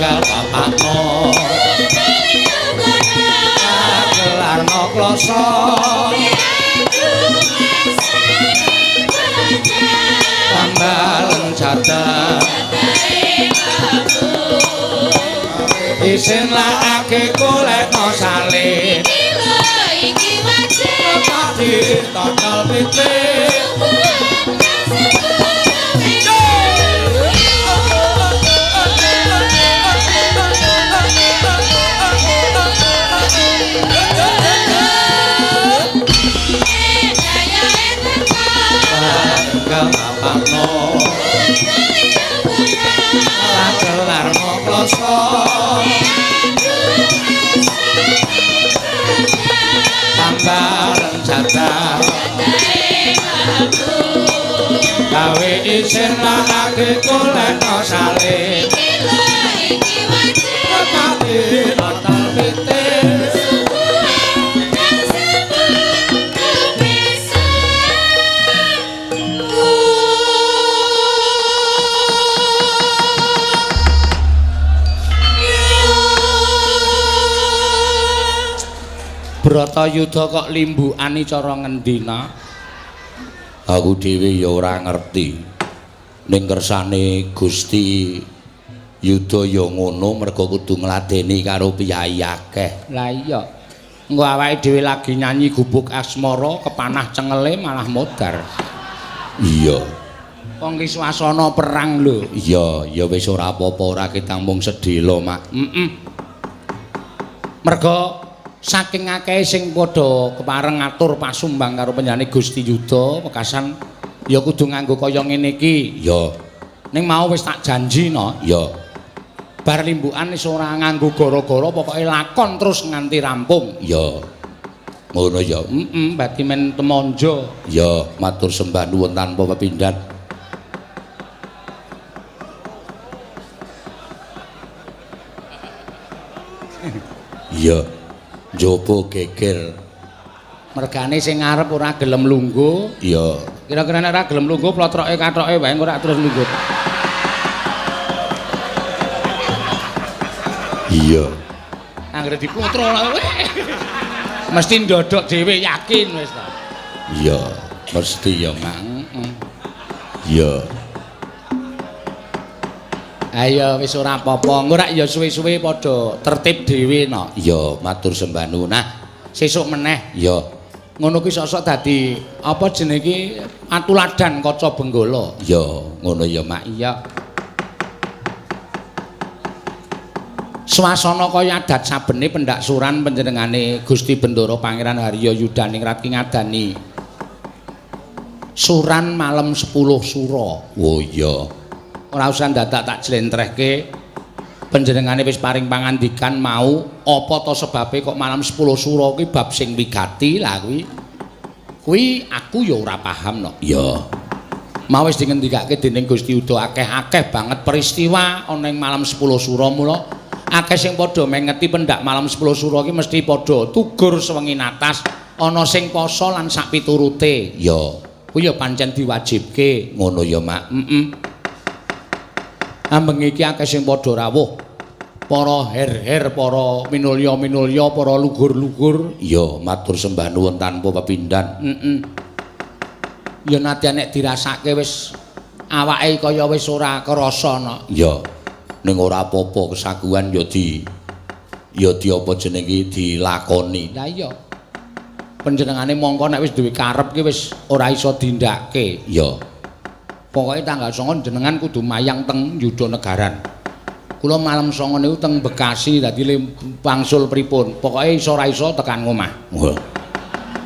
Enggal bapakno gelarno kloso tambalen jatah isin lakake golekno salib Iki lho iki wajib ditotol pitik enggal bapakno gelarno kloso tambalen jatah gawe isin lakake golekno salib Iki lho iki wajib ditotol pitik Bratayuda kok limbukane cara ngendina? Aku dhewe ya ora ngerti. Ning kersane Gusti Yuda ya ngono mergo kudu ngladeni karo piyayi akeh. Lah iya. Engko awake dhewe lagi nyanyi gubuk asmara kepanah cengele malah modar. Iya. Wong ki swasana perang lho. Iya, ya wis ora apa-apa ora ketang mung sedhela, Mak. Heeh. Mergo saking akeh sing padha kepareng ngatur pasumbang karo panjenengane Gusti Yuda wekasan ya kudu nganggo kaya ngene iki. Ya. Ning mau wis tak janji no. Ya. Bar limbukan wis ora nganggo gara-gara pokoke lakon terus nganti rampung. Ya. Ngono ya. Heeh, bagi men temonjo. Ya, matur sembah nuwun tanpa pepindhan. Iya. Njaba geger. Mergane sing ngarep ora gelem lungguh. Iya. Kira-kira nek ora gelem lungguh plotroke kathoke wae ora terus lungguh. Iya. Anggere diplotro mesti ndodok dhewe yakin wis ta. Iya, mesti ya, Mak. Heeh. Iya. Ayo wis ora apa-apa. Engko rak ya suwe-suwe padha tertib dhewe no. Iya, matur sembah nuwun. Nah, sesuk meneh. Iya. Ngono kuwi sok-sok dadi apa jenenge iki atuladan kaca Benggala. Iya, ngono ya, Mak. Iya. Swasana kaya adat sabene pendak suran panjenengane Gusti Bendara Pangeran Harya Yudaningrat ki ngadani suran malam 10 Sura. Oh iya. Ora usah dadak tak jlentrehke. Panjenengane wis paring pangandikan mau apa to sebabe kok malam 10 Sura kuwi bab sing wigati lah kuwi. Kuwi aku ya ora paham no. Iya. Mau wis dingendikake dening Gusti Yuda akeh-akeh banget peristiwa ana ing malam 10 Sura mula akeh sing padha mengeti pendak malam 10 Sura ki mesti padha tugur sewengi natas ana sing poso lan sak piturute. Iya. Kuwi ya pancen diwajibke. Ngono ya, Mak. Heeh. Ambengi iki akeh sing padha rawuh. Para her-her, para minulya-minulya, para lugur-lugur. Iya, matur sembah nuwun tanpa pepindhan. Heeh. Ya nadyan nek dirasake wis awake kaya wis ora krasa no. Iya. Ning ora apa-apa kesaguhan ya di apa jenenge dilakoni. Lah iya. Panjenengane mongko nek wis duwe karep ki wis ora iso dindake. Iya. Pokoke tanggal 9 jenengan kudu mayang teng Yudhanegaran. Kula malam 9 niku teng Bekasi dadi wangsul pripun. Pokoke iso ora iso tekan ngomah. Wah.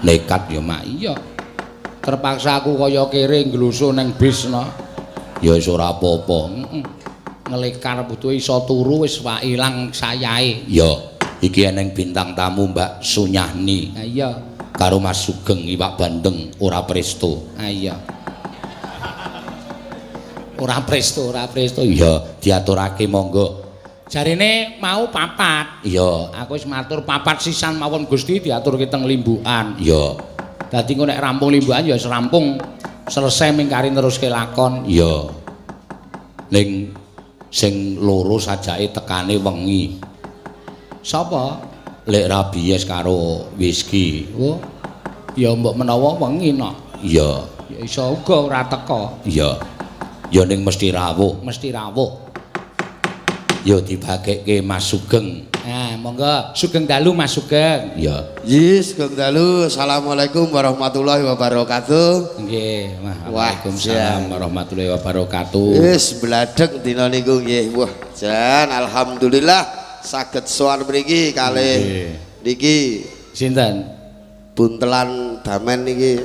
Nekat ya, Mak. Iya. Terpaksa aku kaya kere nglusu neng bis no. Ya wis ora apa-apa. Heeh. Ngelekar butuh iso turu wis wae ilang sayahe. Ya, iki eneng bintang tamu Mbak Sunyahni. Ha iya. Karo Mas Sugeng iwak bandeng ora presto. Ha iya. Ora presto, ora presto. Iya, diaturake monggo. Jarine mau papat. Iya, aku wis matur papat sisan mawon Gusti diaturke teng limbukan. Iya. Dadi engko nek rampung limbukan ya wis rampung. Selesai mingkari neruske lakon. Iya. Ning Sing loro sajake tekane wengi. Sapa? Lek Rabies karo Whisky. Oh. Ya mbok menawa wengi nok. Iya. Ya iso uga ora teka. Iya. Ya ning mesti rawuh, mesti rawuh. Ya dibagekke Mas Sugeng. Nah, monggo Sugeng dalu Mas Sugeng. Iya. Nggih, Sugeng dalu. Assalamualaikum warahmatullahi wabarakatuh. Nggih, waalaikumsalam warahmatullahi wabarakatuh. Wis bladhek dina niku nggih. Wah, jan alhamdulillah saged sowan mriki kalih niki sinten? Buntelan Damen niki.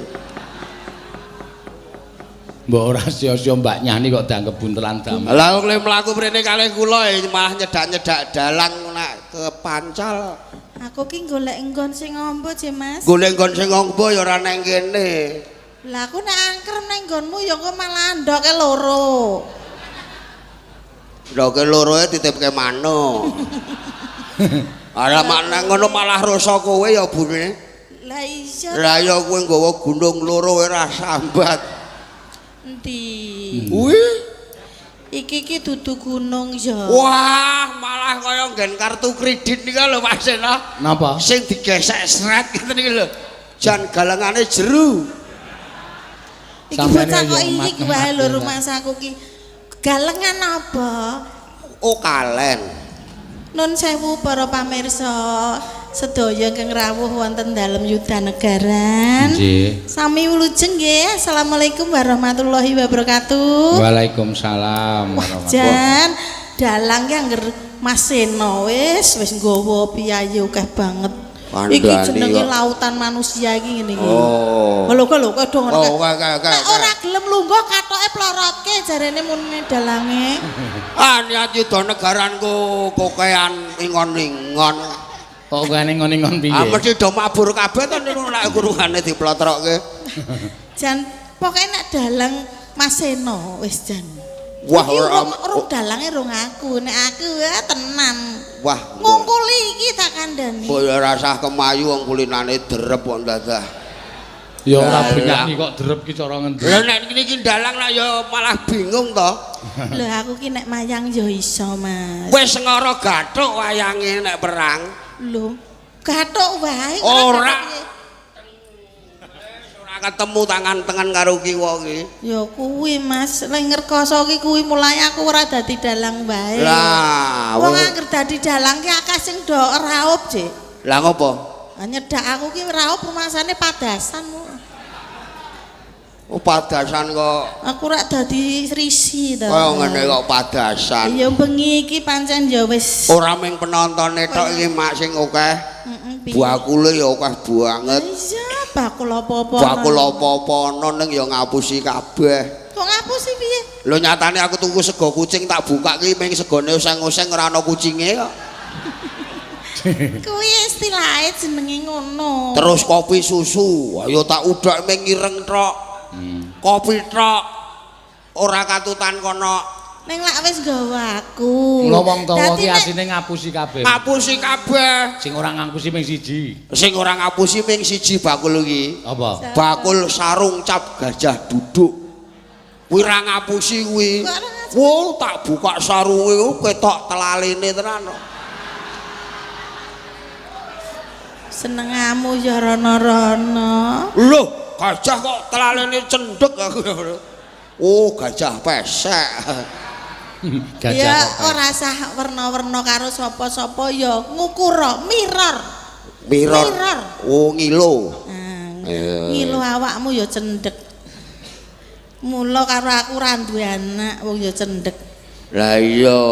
Mbok ora sia-sia Mbak Nyani kok dianggep buntelan damen. Lah wong le mlaku mrene kalih kula malah nyedak-nyedak dalang nak kepancal. Aku ki golek nggon sing ombo, Je Mas. Golek nggon sing ombo ya ora nang kene. Lah aku nek angker nang nggonmu ya engko malah ndoke loro. Ndoke loro e titipke manuk. Ala makna ngono malah rasa kowe ya bune. Lah iya. Lah ya kowe nggawa gunung loro ora sambat. Endi? Kuwi iki ki dudu gunung ya. Wah, malah kaya nggen kartu kredit nika lho Pak Sena. Napa? Sing digesek sret ngeten iki lho. Jan galengane jeru. Iki bocah kok iki wae lho rumangsaku ki. Galengan apa? Oh, kalen. Nun sewu para pamirsa sedaya ingkang rawuh wonten dalem Yudanagaran. Nggih. Sami wilujeng nggih. Assalamualaikum warahmatullahi wabarakatuh. Waalaikumsalam warahmatullahi. Jan dalang ki angger Mas Seno wis nggawa piyayi akeh banget. Iki jenenge lautan manusia iki ngene iki. Oh. Lho kok lho kok do ngono. Oh, oke. Nek ora gelem lungguh katoke plorotke jarene muni dalange. Ah niat Yudanagaranku kokean ingon-ingon. Kok kokean ingon-ingon piye? Ah mesti do mabur kabeh to niku nek kurungane diplotrokke. Jan pokoke nek dalang Mas Seno wis jan. Wah ora ora dalange rong aku, nek aku tenan. Wah, ngungkuli iki tak kandhani. Mbok ya ora usah kemayu wong kulinane derep kok dadah. Ya ora benyani kok derep ki cara ngendi. Lah nek niki dalang lah ya malah bingung to. Lho aku ki nek mayang ya iso, Mas. Wis ngara gathuk wayange nek perang. Lho, gathuk wae ora. Ora ketemu tangan tengen karo kiwa ki. Ya kuwi Mas, lek ngrekoso ki kuwi mulai aku ora dadi dalang wae. Lah, wong angger dadi dalang ki akeh sing do raup, Cik. Lah ngopo? Nyedak aku ki raup rumasane padasan. Oh, padasan kok. Aku rak dadi risi to. Kaya ngene kok padasan. Ya bengi iki pancen ya wis. Ora mung penontone tok iki mak sing akeh. Heeh. Bakule ya akeh banget. Iya, bakul apa-apa. Bakul apa-apa ana ning ya ngapusi kabeh. Kok ngapusi piye? Lho nyatane aku tuku sego kucing tak buka ki ming segone oseng-oseng ora ana kucinge kok. Kuwi istilahe jenenge ngono. Terus kopi susu, ayo tak udak ming ireng tok. Kopi tok ora katutan kono. Ning lak wis nggawa aku. Mula wong tuwa ki asine ngapusi kabeh. Ngapusi kabeh. Sing ora ngapusi ming siji. Sing ora ngapusi ming siji bakul iki. Apa? Bakul sarung cap gajah duduk. Kuwi ora ngapusi kuwi. Wo tak buka sarunge ketok telalene tenan. Senengamu ya rono-rono. Loh, gajah kok telalene cendhek aku. Oh, gajah pesek. Gajah ya ora sah werna-werna karo sapa-sapa ya ngukura mirror. Mirror. Oh, ngilo. Ngilo awakmu ya cendhek. Mula karo aku ora duwe anak wong ya cendhek. Lah iya.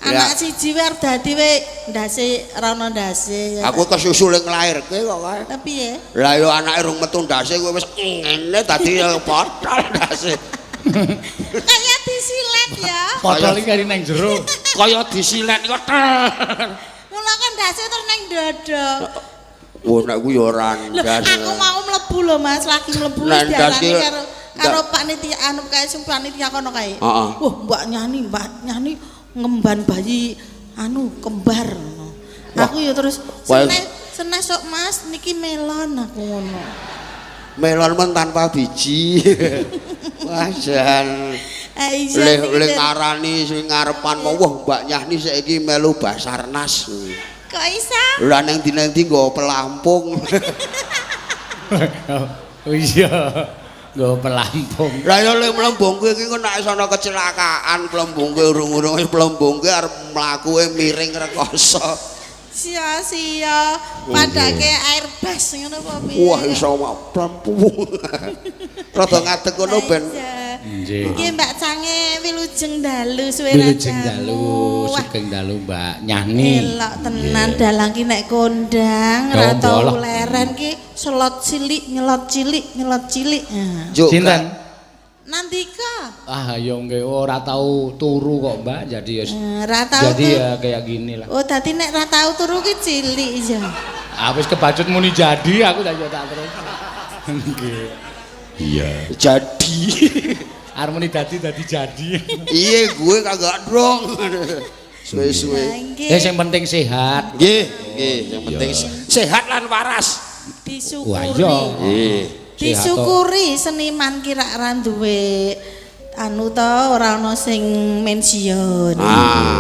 Anak siji wae arep dadi we ndase rono ndase. Aku kesusu ling nglairke kok kae. Lah piye? Lah ya anake rung metu ndase kowe wis ngene dadi potol ndase. Kaya disilet ya. Potol iki kari nang jero. Kaya disilet kok. Mula kan ndase terus nang dada. Wah nek kuwi ya ora ndas. Aku mau mlebu lho Mas, lagi mlebu diarani karo panitia anu kae sing panitia kono kae. Wah, Mbak Nyani ngemban bayi anu kembar ngono. Aku ya terus seneh sok Mas niki melon aku ngono. Melon men tanpa biji. Wah jan. Iya. Le ngarani sing ngarepan mau wah Mbak Nyahni saiki melu Basarnas. Kok isa? Lah ning ndi-ndi nggo pelampung. Oh iya. Nggo pelampung. Lah ya le mlembungke iki kok nek ana kecelakaan plembungke urung-urung wis plembungke arep mlakuke miring rekoso. Sia-sia padake airbus ngono apa piye? Wah iso pelampung. Rada ngadeg ngono ben. Nggih. Nggih Mbak Cange wilujeng dalu suwe Wilujeng dalu, sugeng dalu Mbak Nyahni. Elok tenan dalang ki nek kondang Ya, ora tau leren ki selot cilik nyelot cilik nyelot cilik. Sinten? Nandika. Ah ya nggih ora tau turu kok Mbak, jadi ya ora tau. Jadi ya kayak gini lah. Oh dadi nek ora tau turu ki cilik ya. Ah wis kebacut muni jadi aku tak tak terus. Nggih. Iya. Jadi. Armoni dadi dadi jadi. Iya gue kagak dong. Suwe-suwe. Ya sing penting sehat. Nggih, nggih, sing penting sehat lan waras. Disyukuri. Nggih. Disyukuri seniman ki rak ra duwe anu to ora ana sing mensiun.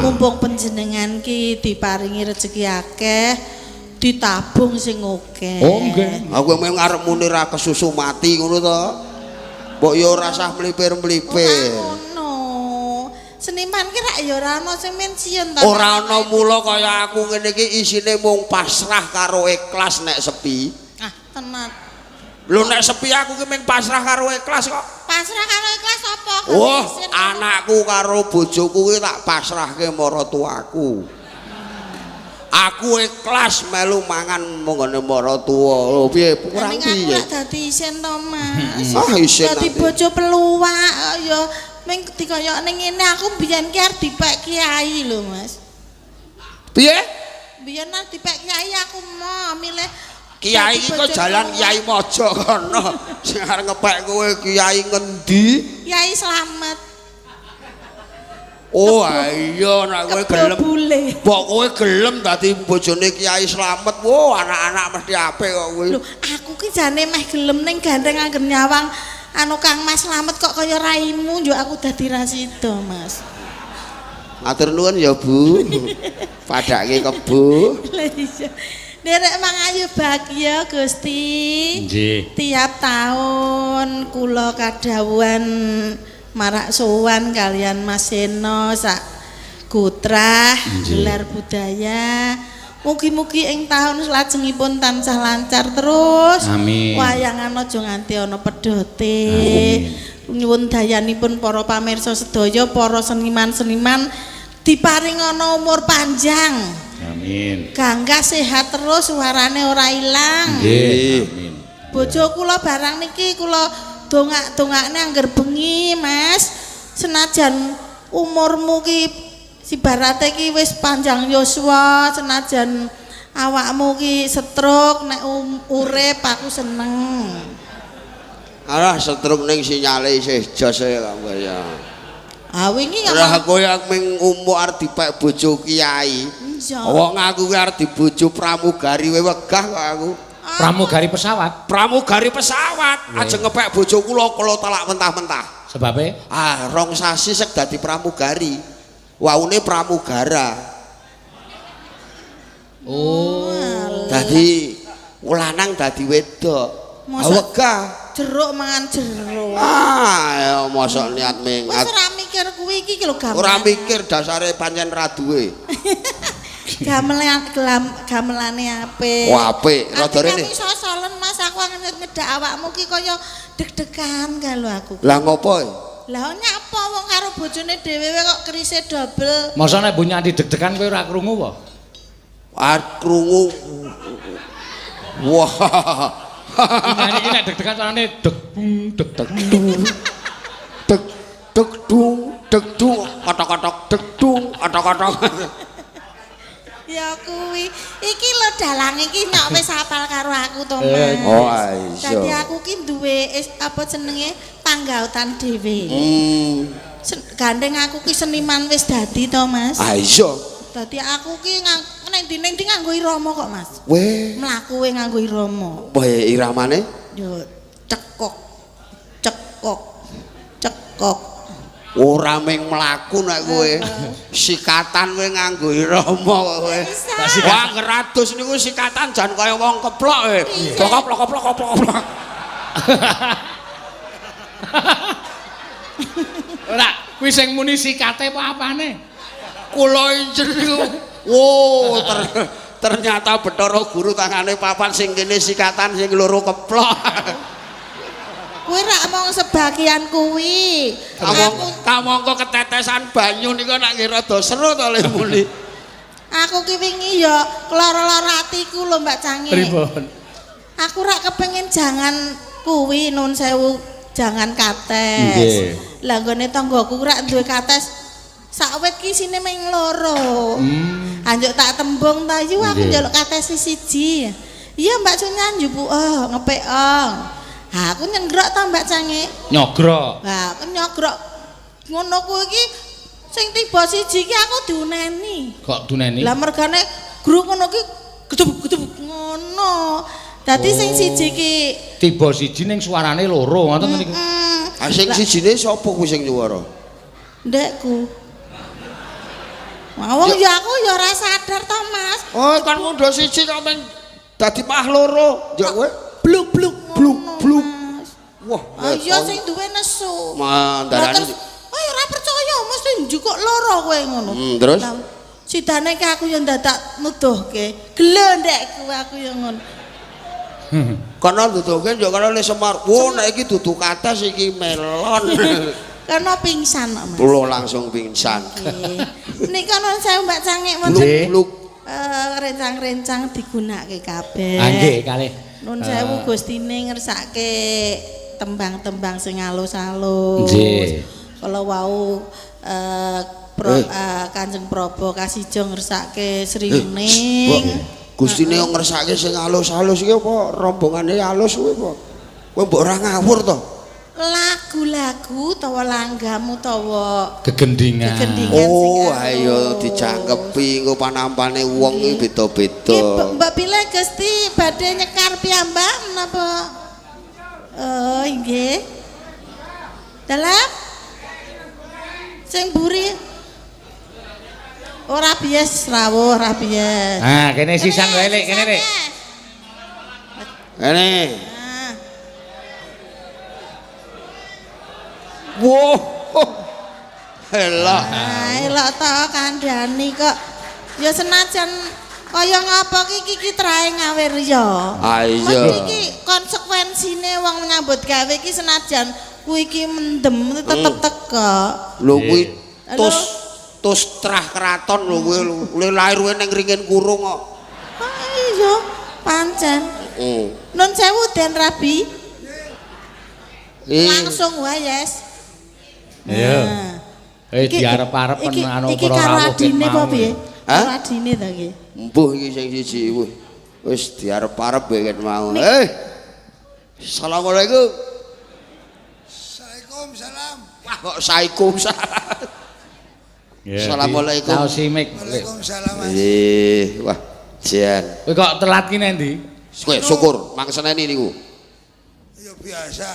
Mumpung panjenengan ki diparingi rezeki akeh, ditabung sing akeh. Oh nggih. Aku mung arep muni ra kesusu mati ngono to. Mbok ya ora usah mlipir-mlipir. Ngono. Seniman ki rak ya ora ana sing mensiun to. Ora ana mula kaya aku ngene iki isine mung pasrah karo ikhlas nek sepi. Ah, tenan. Lho nek sepi aku ki mung pasrah karo ikhlas kok. Pasrah karo ikhlas apa? Wah, anakku karo bojoku ki tak pasrahke maratuwaku. Aku ikhlas melu mangan nggone maratuwa. Lho piye kurang piye? Aku dadi isin to, Mas. Ah isin. Dadi bojo peluwak ya ming dikoyokne ngene aku biyen ki arep dipek kiai lho, Mas. Piye? Biyen arep dipek kiai aku mau milih kiai iki kok jalan Kiai Mojo kono. Sing arep ngepek kowe kiai ngendi? Kiai Slamet. Oh iya nek kowe gelem. Mbok kowe gelem dadi bojone Kiai Slamet. Wo anak-anak mesti apik kok kowe. Lho, aku ki jane meh gelem ning gandeng angger nyawang anu Kang Mas Slamet kok kaya raimu njuk aku dadi ra sida, Mas. Matur nuwun ya, Bu. Padake kebo. Lah iya. Nderek mangayu bagya Gusti. Nggih. Tiap tahun kula kadhawuhan marak sowan kalian Mas Seno sak Gutrah gelar budaya. Mugi-mugi ing tahun salajengipun tansah lancar terus. Amin. Wayangan aja nganti ana pedote. Nyuwun dayanipun para pamirsa sedaya, para seniman-seniman diparing ana umur panjang. Amin. Gangga sehat terus, suarane ora ilang. Nggih. Amin. Bojo kula barang niki kula dongak-dongakne angger bengi, Mas. Senajan umurmu ki sibarate ki wis panjang yuswa, senajan awakmu ki stroke nek urip aku seneng. Alah stroke ning sinyale isih jos e kok ya. Ah wingi ya kowe ming umuk arep dipek bojo kiai. Wong aku ki arep dibojo pramugari wae wegah kok aku. Pramugari pesawat? Pramugari pesawat. Aja ngepek bojo kula kula talak mentah-mentah. Sebabe? Ah, rong sasi sek dadi pramugari. Waune pramugara. Oh. Dadi lanang dadi wedok. Wegah. Jeruk mangan jeruk. Ah, ya mosok niat mengat. Wis ora mikir kuwi iki lho gamelan. Ora mikir dasare pancen ra duwe. Gamelan gamelane apik. Wah, apik. Rada rene. Aku sosolen Mas, aku ngedak awakmu ki kaya deg-degan karo aku. Lah ngopo? Lah nyapa wong karo bojone dhewe kok kerise dobel. Mosok nek bunyi anti deg-degan kowe ora krungu apa? Ah krungu. Wah. Nah iki nek deg-degan carane deg bung deg deg dung. Deg deg dung deg dung kotok-kotok deg dung kotok-kotok. Ya kuwi. Iki lho dalang iki nyok wis hafal karo aku to, Mas. Oh iya. Dadi aku ki duwe apa jenenge panggautan dhewe. Gandeng aku ki seniman wis dadi to, Mas. Ah iya. Dadi aku ki nang ndi-ndi nganggo irama kok, Mas. Weh, mlakuwe nganggo irama. Weh, iramane? Yo cekok. Cekok. Cekok. Ora ming mlaku nek kowe. Sikatan kowe nganggo irama kowe. Wah, ngeratus niku sikatan jan kaya wong keplok kowe. Keplok keplok keplok keplok. Ora, kuwi sing muni sikate apa apane? Kula incer niku. Wo, ternyata Bathara Guru tangane papat sing kene sikatan sing loro keplok. Kuwi rak mung sebagian kuwi. Kamangka ketetesan banyu niku nek nggih rada seru to le muni. Aku ki wingi ya lara-lara atiku lho Mbak Cangi. Pripun? Aku rak kepengin jangan kuwi nun sewu jangan kates. Nggih. Lah nggone tanggaku rak duwe kates sak wit ki isine ming loro. Anjuk tak tembung ta yu aku njaluk kates siji. Iya Mbak Sunyan njupuk oh ngepek oh. Ha aku nyengrok ta Mbak Cangi. Nyogrok. Lah aku nyogrok ngono kuwi iki sing tiba siji iki aku diuneni. Kok duneni? Lah mergane gru ngono ki gedub-gedub ngono. Dadi sing siji ki tiba siji ning suarane loro ngoten niku. Ah sing sijine sapa kuwi sing nyuwara? Ndekku. Wong ya aku ya ora sadar to, Mas. Oh, kan ngundha siji kok men dadi mah loro. Ya kowe bluk-bluk bluk-bluk. Wah, iya sing duwe nesu. Mandarani. Oh, ya ora percaya mesti njukuk loro kowe ngono. Terus sidane ki aku ya ndadak nuduhke. Gelo ndekku aku ya ngono. Kono nuduhke yo kono le Semar. Wo nek iki dudu kates iki melon. Karena pingsan kok, Mas. Kulo langsung pingsan. Nika nuwun sewu Mbak Cangik wonten bluk. Rencang-rencang digunakake kabeh. Ah nggih kalih. Nuwun sewu Gustine ngersake tembang-tembang sing alus-alus. Nggih. Kala wau Kanjeng Prabu Kasijo ngersake Sri Wening. Gustine ngersake sing alus-alus iki apa rombongane alus kuwi apa? Kowe mbok ora ngawur to? Lagu-lagu utawa langgam utawa gegendingan. Oh, ayo dijangkepi engko panampane wong iki beda-beda. Mbak Bila Gusti badhe nyekar piyambak menapa? Oh, nggih. Dalem sing mburi ora bias rawuh, ora bias. Ah, kene sisan wae Lek, kene Lek. Kene. Wow. Elok. Elok to kandhani kok. Ya senajan kaya ngapa ki iki trae ngawirya. Ah iya. Mesti iki konsekuensine wong nyambut gawe iki senajan kuwi iki mendem tetep teka. Lho kuwi tus trah kraton lho kuwi lho lahir kuwi ning ringin kurung kok. Ah iya, pancen. Nun sewu Den Rabi. Langsung wae, Yes. Iya. Diarep-arep anu iki karo adine apa piye? Karo adine ta iki. Mbuh iki sing siji wis diarep-arep ket mau. Assalamualaikum. Waalaikumsalam. Wah kok saikumsalam. Assalamualaikum. Waalaikumsalam. Nggih, wah jan. Kowe kok telat ki nendi? Kowe syukur mang seneni niku. Ya biasa.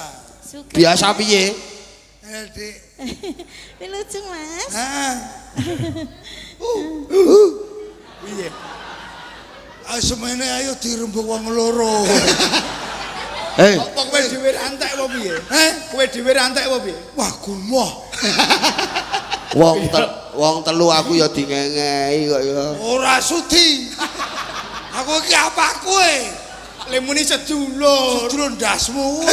Biasa piye? Dik. Lucu, Mas. Heeh. Piye? Asemene ayo dirembug wong loro. Apa kowe dhewe rantek apa piye? Heh, kowe dhewe rantek apa piye? Wah, gumoh. Wong telu aku ya dingengehi kok ya. Ora sudi. Aku iki apa kowe? Lemune sedulur. Sedulur ndasmu.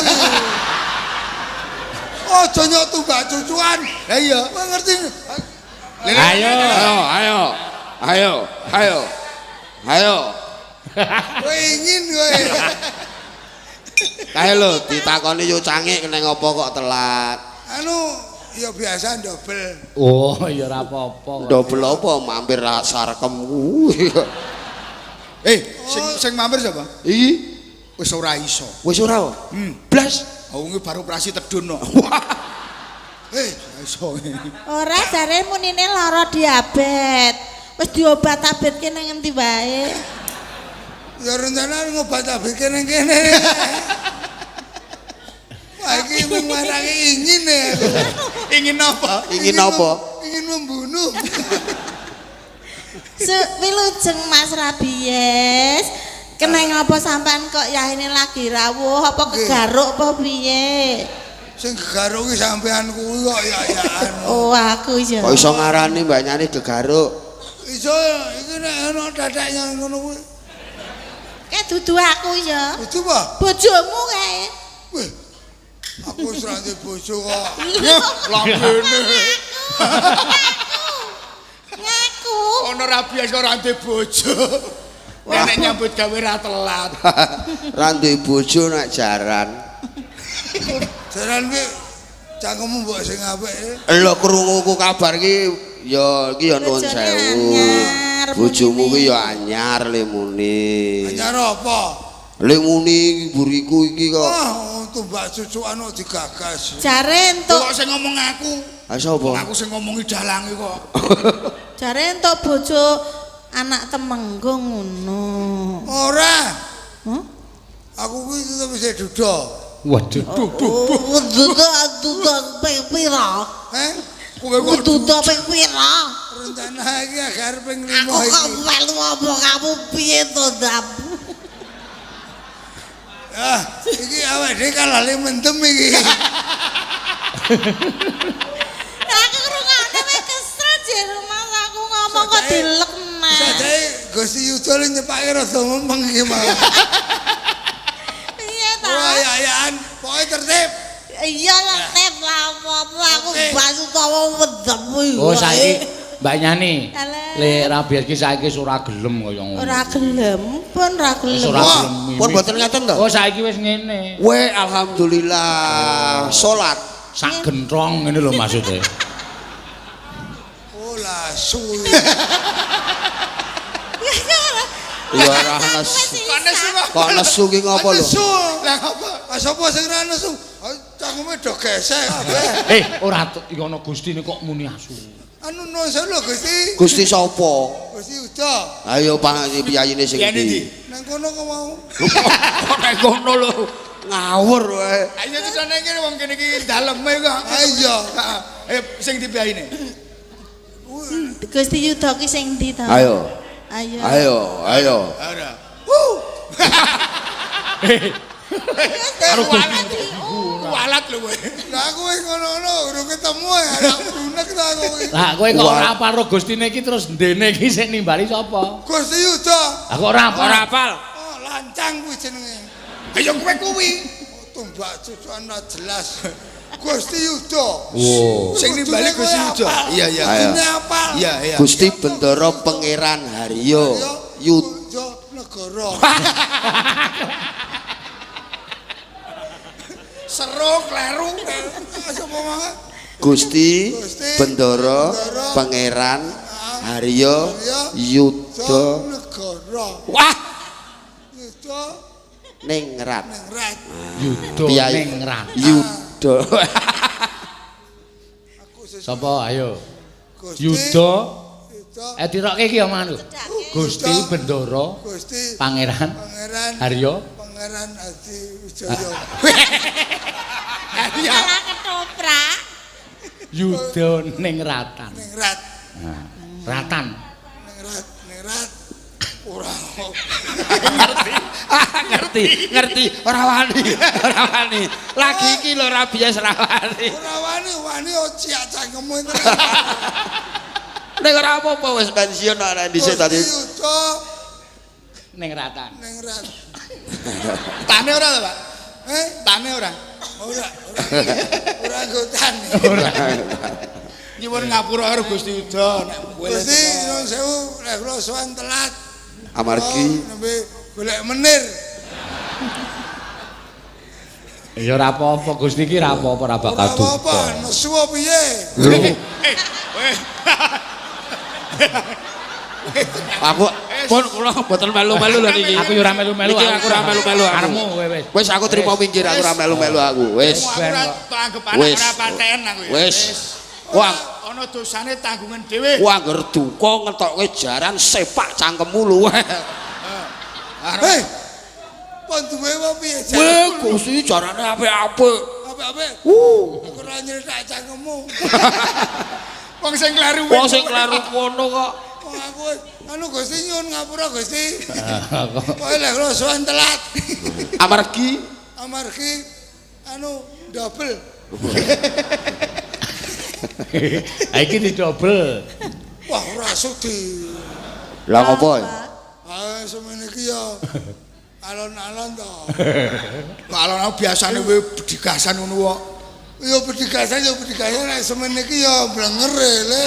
Aja nyok tumbak cucuan. Lah iya, kowe ngerti. Ayo, ayo. Ayo, ayo. Ayo. Kowe ingin kowe. Kae lho ditakoni yo cangik kena ngopo kok telat. Anu ya biasa ndobel. Oh, ya ora apa-apa. Ndobel apa mampir sarkem kuwi. Sing mampir sapa? Iki wis ora iso. Wis ora. Blas. Wong baru operasi tedun kok. Iso. Ora jare munine lara diabet. Wis diobat-abetke nang endi wae. Ya rencana ngobat-abetke nang kene. Wah iki Iki marake ingin ya. Ingin apa? Ingin apa? Ingin membunuh. Wilujeng Mas Rabies. Keneng apa sampean kok yahine lagi rawuh apa kegaruk apa piye? Sing gegaruk ki sampean kuwi kok ya-yaan. Oh, aku ya. Kok iso ngarani Mbak Nyani gegaruk? Iso iki nek ana tetek ngono kuwi. Kae dudu aku ya. Dudu apa? Bojomu kae. Wih. Aku wis ra duwe bojo kok. Lambene. Ngaku. Ana Rabies kok ora duwe bojo. Nek nyambut gawe ra telat. Ra duwe bojo nek jaran. Jaran kuwi cangkemmu mbok sing apik. Lho krunguku kabar iki ya iki ya nuwun sewu. Bojomu ki ya anyar lemune. Anyar apa? Lemune mburiku iki kok. Ah, tumbak cucukan kok digagas. Jare entuk. Kok sing ngomong aku? Ha sapa? Aku sing ngomongi dalange kok. Jare entuk bojo anak temenggung ngono. Ora. Hah? Aku kuwi tetep isih duda. Waduh. Duda duda ping pira? Heh? Kowe kok duda ping pira? Rencana iki agar ping 5 iki. Aku kok melu apa kamu piye to, Dap? Ah, iki awake dhewe kalale mendem iki. Aku ngrungokne wis kesel jero Mas aku ngomong kok dilek nah. Sajake Gusti Yuda le nyepake rada mempeng iki mau. Piye ta? Ora ya-yaan, pokoke tertib. Iya tertib lah apa-apa aku basu tawa mendem. Oh saiki Mbak Nyani, le Rabies ki saiki wis ora gelem kaya ngono. Ora gelem, pun ora gelem. Ora gelem. Pun mboten ngaten to? Oh saiki wis ngene. Weh alhamdulillah salat sak gentrong ngene lho maksude. Oh lasu. Ya ora nesu. Kok nesu ki ngopo lho? Nesu. Lah apa? Ah sapa sing ora nesu? Cangkeme do gesek kabeh. Eh ora iki ana Gustine kok muni asu. Anu nuwun sewu lho Gusti. Gusti sapa? Gusti Yuda. Ayo piyayine sing ndi? Nang kono kok mau. Kok nang kono lho. Ngawur wae. Ayo tusane kene wong kene iki daleme kok. Ha iya. Ayo sing ndi piyayine? Gusti Yuda ki sing ndi to? Ayo. Ayo. Ayo, ayo. Ora. Karo Gusti walat lho kowe. Lah aku wis ngono-ngono urung ketemu ya, ora brunek ta aku iki. Lah kowe kok ora apal ro Gustine iki terus ndene iki sing nimbali sapa? Gusti Yuda. Lah kok ora apal? Ora apal. Oh, lancang kuwi jenenge. Ayo kowe kuwi. Tumbak cucukan ora jelas. Gusti Yuda. Wow. Sing nimbali Gusti Yuda. Iya, iya. Kudune apal. Iya, iya. Gusti Bendara Pangeran Haryo Yuda Negara. Seru kleru. Sapa mangan? Gusti Bendara Pangeran Haryo Yuda Negara. Wah, Yuda Ningrat. Ningrat. Yuda Ningrat. Yuda. Sapa ayo? Yuda. Eh dirokke iki omonganku. Gusti Bendara Gusti Pangeran Haryo Pangeran Adi Wijaya. Malah ketoprak. Yuda Ningratan. Ningrat. Nah, Ratan. Ningrat, Ningrat. Ora. Ngerti. Ngerti, ngerti. Ora wani, ora wani. Lagi iki lho ora biasa ora wani. Ora wani, wani ciak cangkemmu. Nek ora apa-apa wis pensiun nek dhisik tadi. Yuda Ningratan. Ningrat. Tane ora to, Pak? Eh, Tane ora. Ora, ora. Ora nggo tane. Ora. Nyuwun ngapura karo Gusti Yuda nek kowe. Gusti nuwun sewu nek kula sowan telat. Amargi nembe golek menir. Ya ora apa-apa Gusti iki ora apa-apa ora bakal Ora apa-apa, duka. nesu apa piye? Eh, kowe. Aku pun kula mboten melu-melu lho niki. Aku ya ora melu-melu. Niki aku ora melu-melu aku. Karepmu kowe wis. Wis aku trimo pinggir aku ora melu-melu aku. Wis. Aku ora anggap anak ora paten aku ya. Wis. Wah, ana dosane tanggungan dhewe. Wah, angger duka ngetokke jaran sepak cangkemmu luwe. Hei. Pon duwe apa piye? Weh, Gusti jarane apik-apik. Apik-apik apik. Aku ora nyeritak cangkemmu. Wong sing kleru. Wong sing kleru kono kok. Wong aku anu Gusti nyuwun ngapura Gusti. Pokoke lek kula sowan telat. Amargi amargi anu double. Ha iki didobel. Wah ora sudi. Lah ngopo? Ah semene iki ya alon-alon to. Kok alon-alon biasane kowe bedigasan ngono kok. Ya bedigasan ya bedigasan nek semene iki ya blenger le.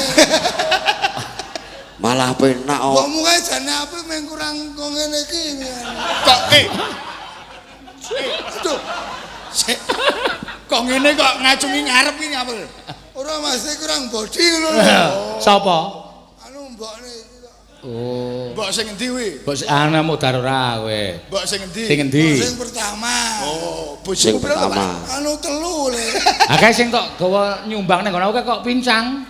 Malah penak kok. Wong kae jane apik mung kurang kok ngene iki. Kok Aduh. Kok ngene kok ngacungi ngarep iki ngapa? Ora Mas kurang body ngono lho. Sapa? Anu mbokne iki kok. Oh. Mbok sing endi kuwi? Mbok ana modar ora kowe. Mbok sing endi? Sing endi? Sing pertama. Oh, Sing bojoku piro to, Pak? pertama. Anu telu le. Ha kae sing tok gawa nyumbang ning kono kok pincang.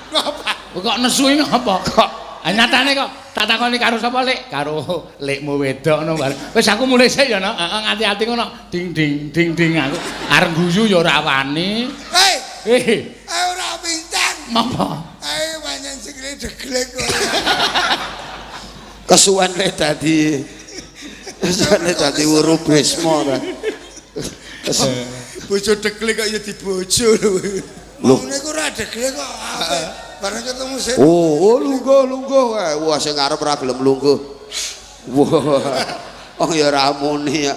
Ngapa? Kok nesu iki ngapa kok? Ha nyatane kok tak takoni karo sapa Lek? Karo lekmu wedok ngono bareng. Wis aku mulih sik ya, Nok. Heeh, ngati-ati ngono. Ding ding ding ding aku arep guyu ya ora wani. Hei, Eh, ora pincang. Ngapa? Ae pancen sikile deglek kok. Kesuwen le dadi kesuwen le dadi weru Bisma ta. Bojo deglek kok ya dibojo lho. Loh. Maune ku ora deglek kok apik. Bareng ketemu sing Oh, lungguh lungguh. Wah sing arep ora gelem lungguh. Wah. Oh ya ora muni ya.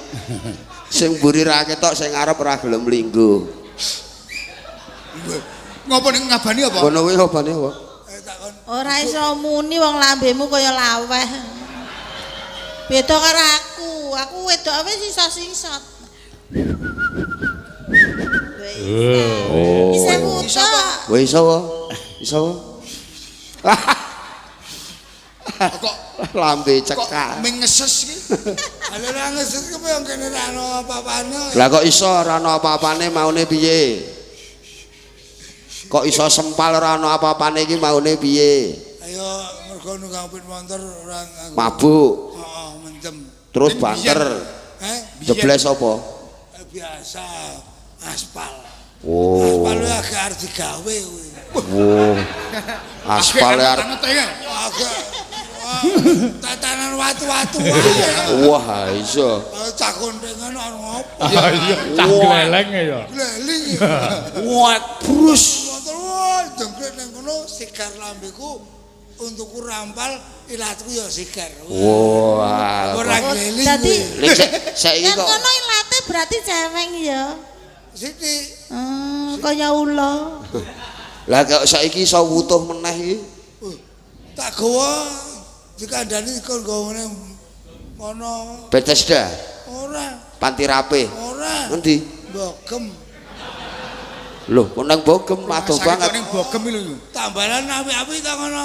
Sing mburi ra ketok sing arep ora gelem lingguh. Ngopo ning ngabani apa? Ngono kuwi ngabani apa? Takon. Ora iso muni wong lambemu kaya laweh. Beda karo aku. Aku wedok wis iso singsot. Oh. Bisa wuto. Wah iso apa? Iso apa? Kok lambe kok cekak. mengeses iki? Ala ora ngeses ku yang kene ora ana apa-apane. Lah kok iso ora ana apa-apane maune piye? Kok iso sempal ora ana apa-apane iki maune piye? Ayo mergo nunggang pit motor ora nganggo. Mabuk, Heeh, mentem. terus banter. Eh, Jebles apa? biasa aspal. Oh. Aspal agak arep digawe kuwi. Wow. Aspal arep Agak tatanan watu-watu wae. wah iso. Cah kontengan ana ngopo? Iya, cah gleleng ya. Gleling. Wah, brus. Motor wah jengkrik ning kono sigar lambeku untukku rampal ilatku ya sigar. Wah. Ora gleling. Dadi saiki kok kono ilate berarti ceweng ya. Sithik. Kaya ula. Lah kok saiki iso wutuh meneh iki? Tak gawa dikandani kon gawane kono. Bethesda. Ora. Panti Rape. Ora. Ngendi? Bogem. Loh, kok nang Bogem adoh banget. Ning Bogem iki lho. Tambalan apik-apik ta ngono.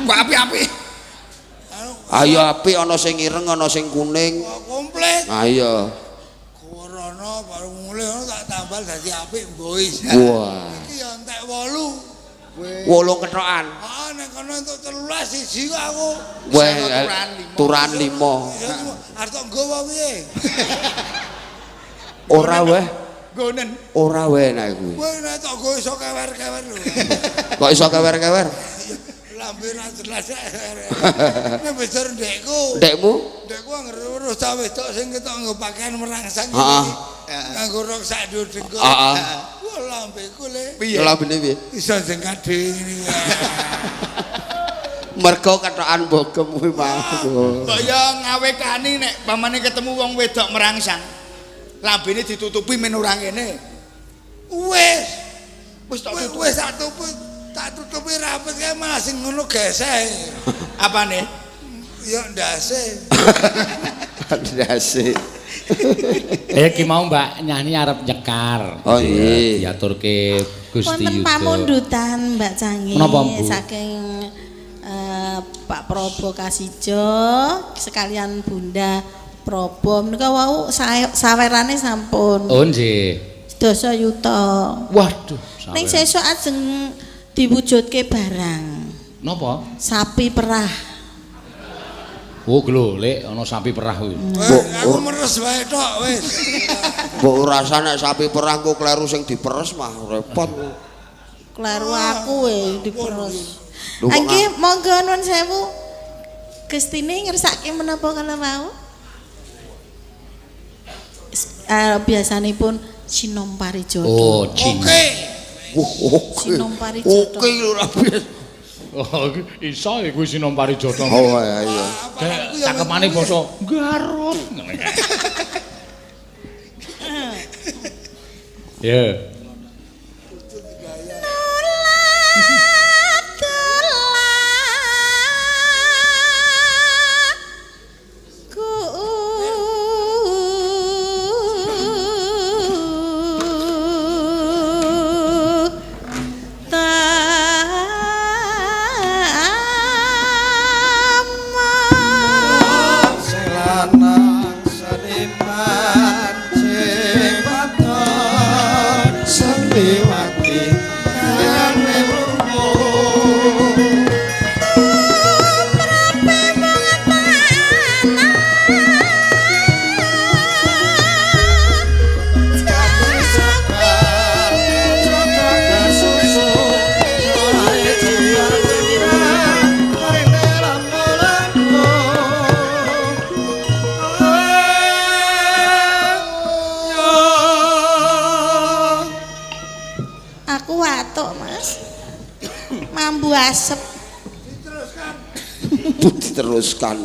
Kok apik-apik? Ayo apik ana sing ireng ana sing kuning. Komplit. Ah iya. Rono baru mulih ngono tak tambal dadi apik mbois. Wah. Iki ya entek 8. 8 kethokan. Heeh, nek kono entuk 13 siji kok aku. Wah, turan 5. Arep tok nggawa piye? Ora weh. Nggonen. Ora weh nek kuwi. Kowe nek tok nggo iso kewer-kewer lho. Kok iso kewer-kewer? Lambe ra jelas. Nek besar ndekku. Ndekmu? Ndekku anggere weruh cah wedok sing ketok nggo pakaian merangsang Heeh. Nganggo rok sak dhuwur dengkul. Heeh. Wah, lambeku le. Piye? Lambene piye? Iso jengkat dhewe ngene iki. Mergo kethokan Bogem kuwi mau. Kok ya ngawekani nek pamane ketemu wong wedok merangsang. Lambene ditutupi men ora ngene. Wis. Wis tak tutupi. Wis tak tutupi. Tak tutupi rapet kae malah sing ngono geseh. Apane? Ya ndase. Ndase. Iki mau Mbak Nyani arep nyekar. Oh iya. Diaturke Gusti Wonten Yuda. pamundutan Mbak Cangi Menapa, Bu? saking Pak Probo Kasijo sekalian Bunda Probo menika wau sawerane sampun. Oh nggih. Sedasa yuta. Waduh. Ning sesuk ajeng diwujudke barang. Napa? Sapi perah. Oh, lho, Lek, ana sapi perah kuwi. Mbok aku meres wae tok wis. Mbok ora nek sapi perah kok kleru sing diperes mah repot. Kleru aku we diperes. Nggih, monggo nuwun sewu. Gustine ngersake menapa kala wau? Biasanipun Sinom Parijoto. Oh, oke. Oke. Sinom Parijoto. Oke lho ora biasa. Oh, iso iku Sinom Parijoto. Oh iya. Cakepane basa Garut. Ya. Diteruskan.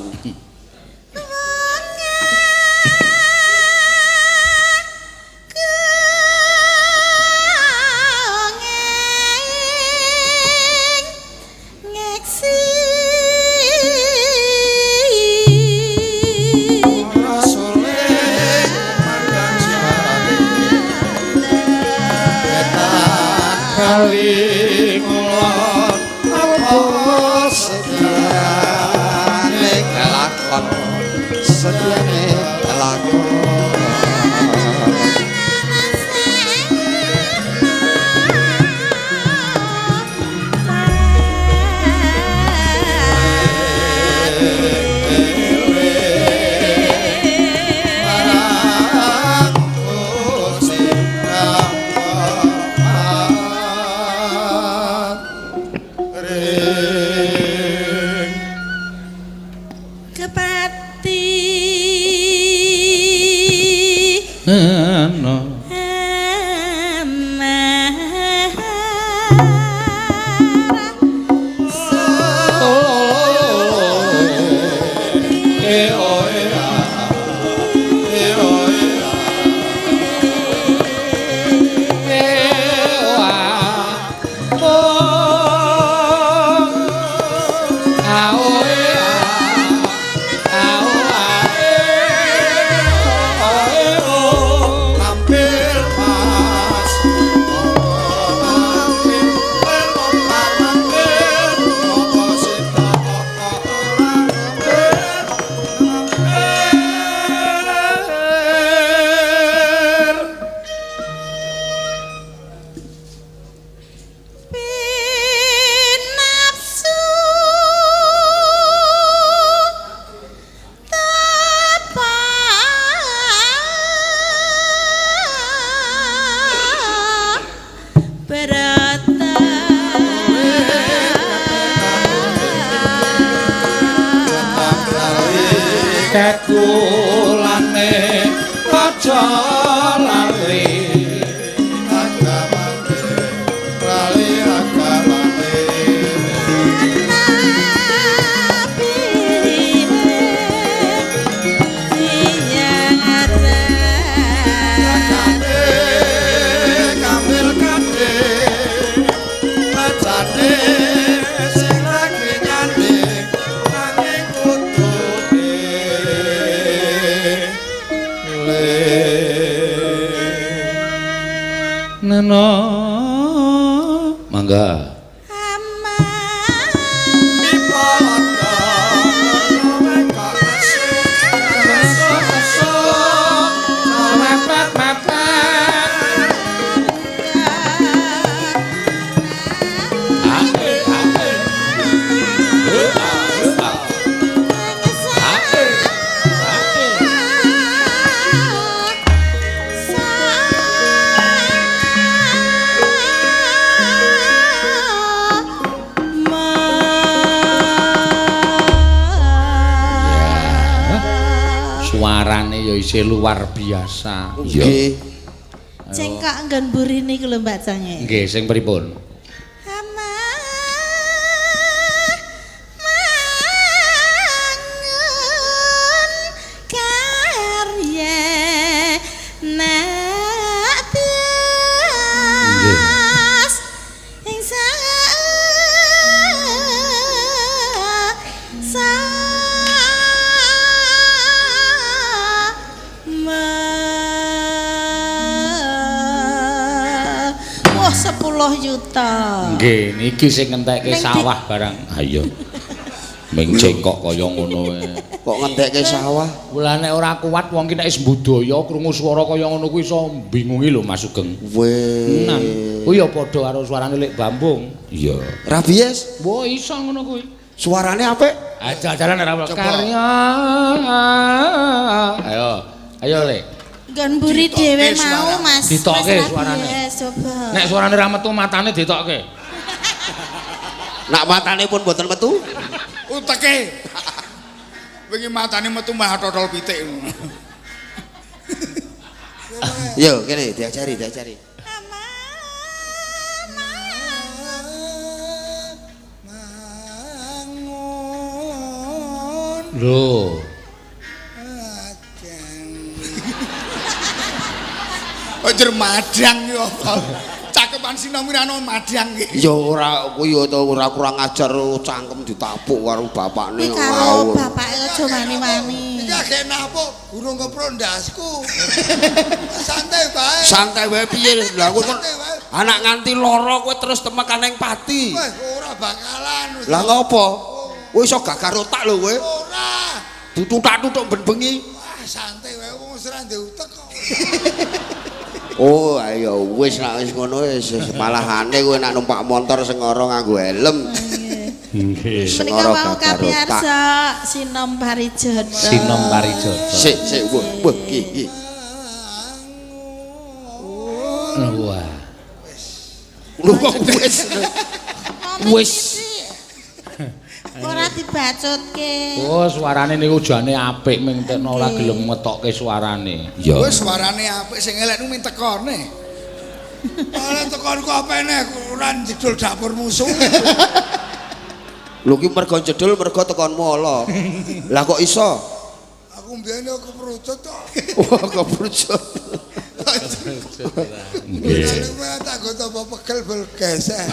Mangga. Suarane ya isih luar biasa. Nggih. Cengkok nggon mburi niku lho Mbak Cange. Nggih, sing pripun? Mangun karya natas ing Wah, 10 juta. Nggih, niki sing ngentekke sawah barang. Ha iya. Ming cengkok kaya ngono wae. Kok ngentekke sawah? Lah nek ora kuat wong ki nek wis budaya krungu swara kaya ngono kuwi iso bingungi lho Mas Sugeng. Weh. Tenan. Kuwi ya padha karo suarane Lek Bambung. Iya. Rabies, Wah, iso ngono kuwi. suarane apik? Aja-jalan ora karya. Ayo, ayo Lek. Nggon mburi dhewe mau Mas. Ditokke suarane. Coba. Nek suarane ra metu matane ditokke. Nak matane pun mboten metu. Uteke. Wingi matane metu mah totol pitik. Yo kene diajari, diajari. Mangun. Lho. Ojo madang yo apa. Cakepan sinom ora ono madang iki. Ya ora kuwi ya to ora kurang ajar cangkem ditapuk karo bapakne Kuwi karo bapake aja wani-wani. Iki agek napuk gurung keprok ndasku. Santai wae. Santai wae piye lha kowe kon anak nganti lara kowe terus temekan ning pati. Weh ora bakalan. Lah ngopo? Kowe iso gagar otak lho kowe. Ora. Ditutak-tutuk ben bengi. Wah santai wae wong wis ora ndek utek kok. Oh ayo wis nek wis ngono wis malahane kowe nek numpak montor sengara nganggo helm. Nggih. Menika wau kapiyarsa Sinom Parijoto. Sinom Parijoto. Sik sik wah wah iki iki. Wah. Lho kok wis. Wis. Ora dibacutke. Oh, suarane niku jane apik ming tekno ora gelem ngetokke suarane. Iya. Wis suarane apik sing elek nu ming tekone. Ora tekonku apene ora jedul dapur musuh. Lho ki mergo jedul mergo tekonmu ala. Lah kok iso? Aku mbiyen yo keprucut to. Wah, keprucut. Nggih. Nggih. Tak go tambah pegel bel gesek.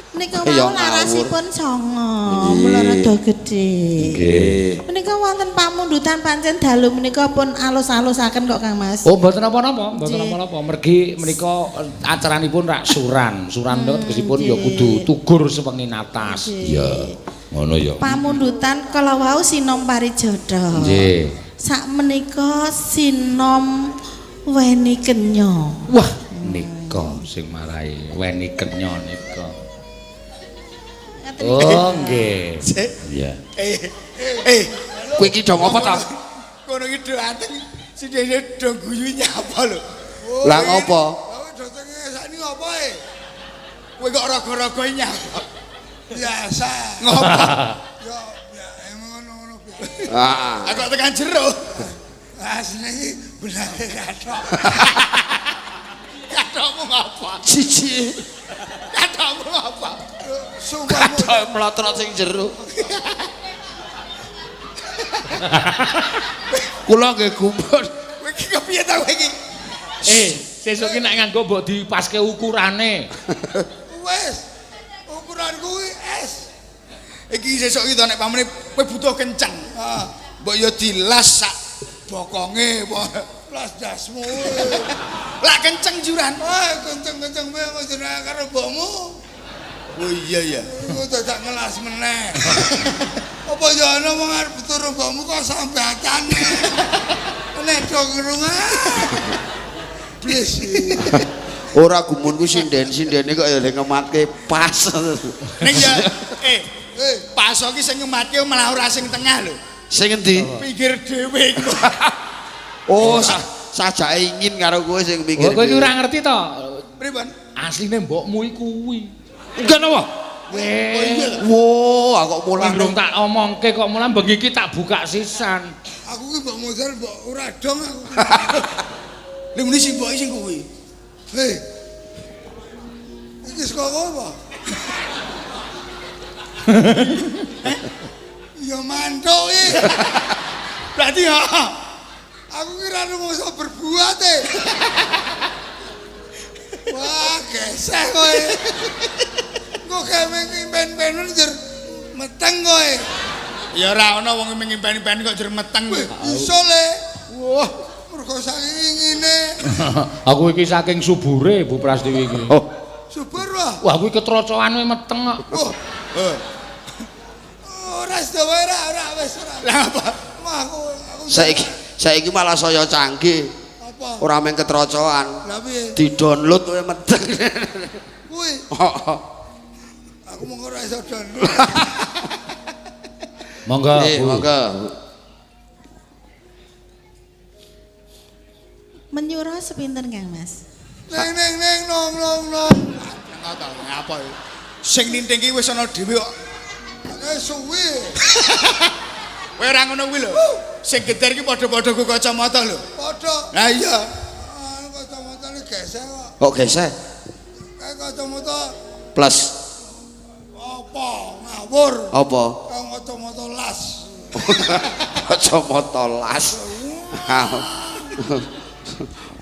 Menika wau larasipun songo, mula rada gedhe. Nggih. Menika wonten pamundutan pancen dalu menika pun alus-alusaken kok Kang Mas. Oh, mboten napa-napa, mboten napa-napa. Mergi menika acaranipun rak suran. Suran menika tegesipun ya kudu tugur sewengi natas. Iya. Ngono ya. Pamundutan kala wau Sinom Parijoto. Nggih. Sak menika Sinom Weni Kenya. Wah, nika sing marai Weni Kenya nika. Oh, nggih. Iya. Kowe iki do ngopo ta? Kono iki do anteng sindene do guyu nyapa lho. Lah ngopo? Kowe do sakniki ngopo e? Kowe kok raga-raga nyapa? Biasa. Ngopo? Yo, ya emang ngono-ngono biasa. Ah. Aku tekan jero. Asline iki benake kathok. Kathokmu ngapa? Siji. Kathokmu ngapa? Sumpah kathok mlotrot sing jero. Kula nggih gumun. Kowe iki kepiye ta kowe iki? Sesuk ki nek nganggo mbok dipaske ukurane. Wis. Ukuranku kuwi S. Iki sesuk iki to nek pamane kowe butuh kenceng. Heeh. Mbok yo dilas sak bokonge apa las dasmu. Lah kenceng juran. Wah, kenceng-kenceng wae kok karo mbokmu. Oh iya ya. Iku dadak ngelas meneh. Apa ya ana wong arep turu mbokmu kok sambatane. Nek do ngrungah. Blis. Ora gumunku sinden-sindene kok ya ngematke pas. Ning ya pas iki sing ngematke malah ora sing tengah lho. Sing endi? Pinggir dhewe iku. Oh, sajake ingin karo kowe sing pinggir. Kowe iki ora ngerti to? Pripun? Asline mbokmu iku kuwi. Enggak napa? Weh. Wo, aku mulah durung tak omongke kok mulah bengi iki tak buka sisan. Aku ki mbok modal mbok ora dong aku. Lha muni sing mboke sing kuwi. Hei. Iki saka apa? Ya mantuk iki. Berarti ya. Aku kira rumangsa berbuat e. Wah, geseh kowe. Kok gawe ngimpen-impen jer meteng kowe. Ya ora ana wong ngimpen-impen kok jer meteng. Iso le. Wah, mergo saking ngene. Aku iki saking subure Bu Prastiwi iki. Oh. Subur wah. Wah, kuwi ketrocoan kowe meteng kok. Oh. Ora sedawa ora wis ora. Lah apa? Wah, aku saiki malah saya canggih. Apa? Ora mung ketrocoan. Lah piye? Di-download kowe meteng. Kuwi. Heeh. Aku mung ora iso download. Monggo. Nggih, monggo. Menyura sepinten Kang Mas? Neng neng neng nong nong nong. Ngapa iki? Sing ninting iki wis ana dhewe kok. Suwi. Kowe ora ngono kuwi lho. Sing geter iki padha-padha ku kacamata lho. Padha. Lah iya. Kacamatane geseh kok. Kok geseh? Kayak kacamata plus. Apa? Ngawur. Apa? Kacamata las. Kacamata las.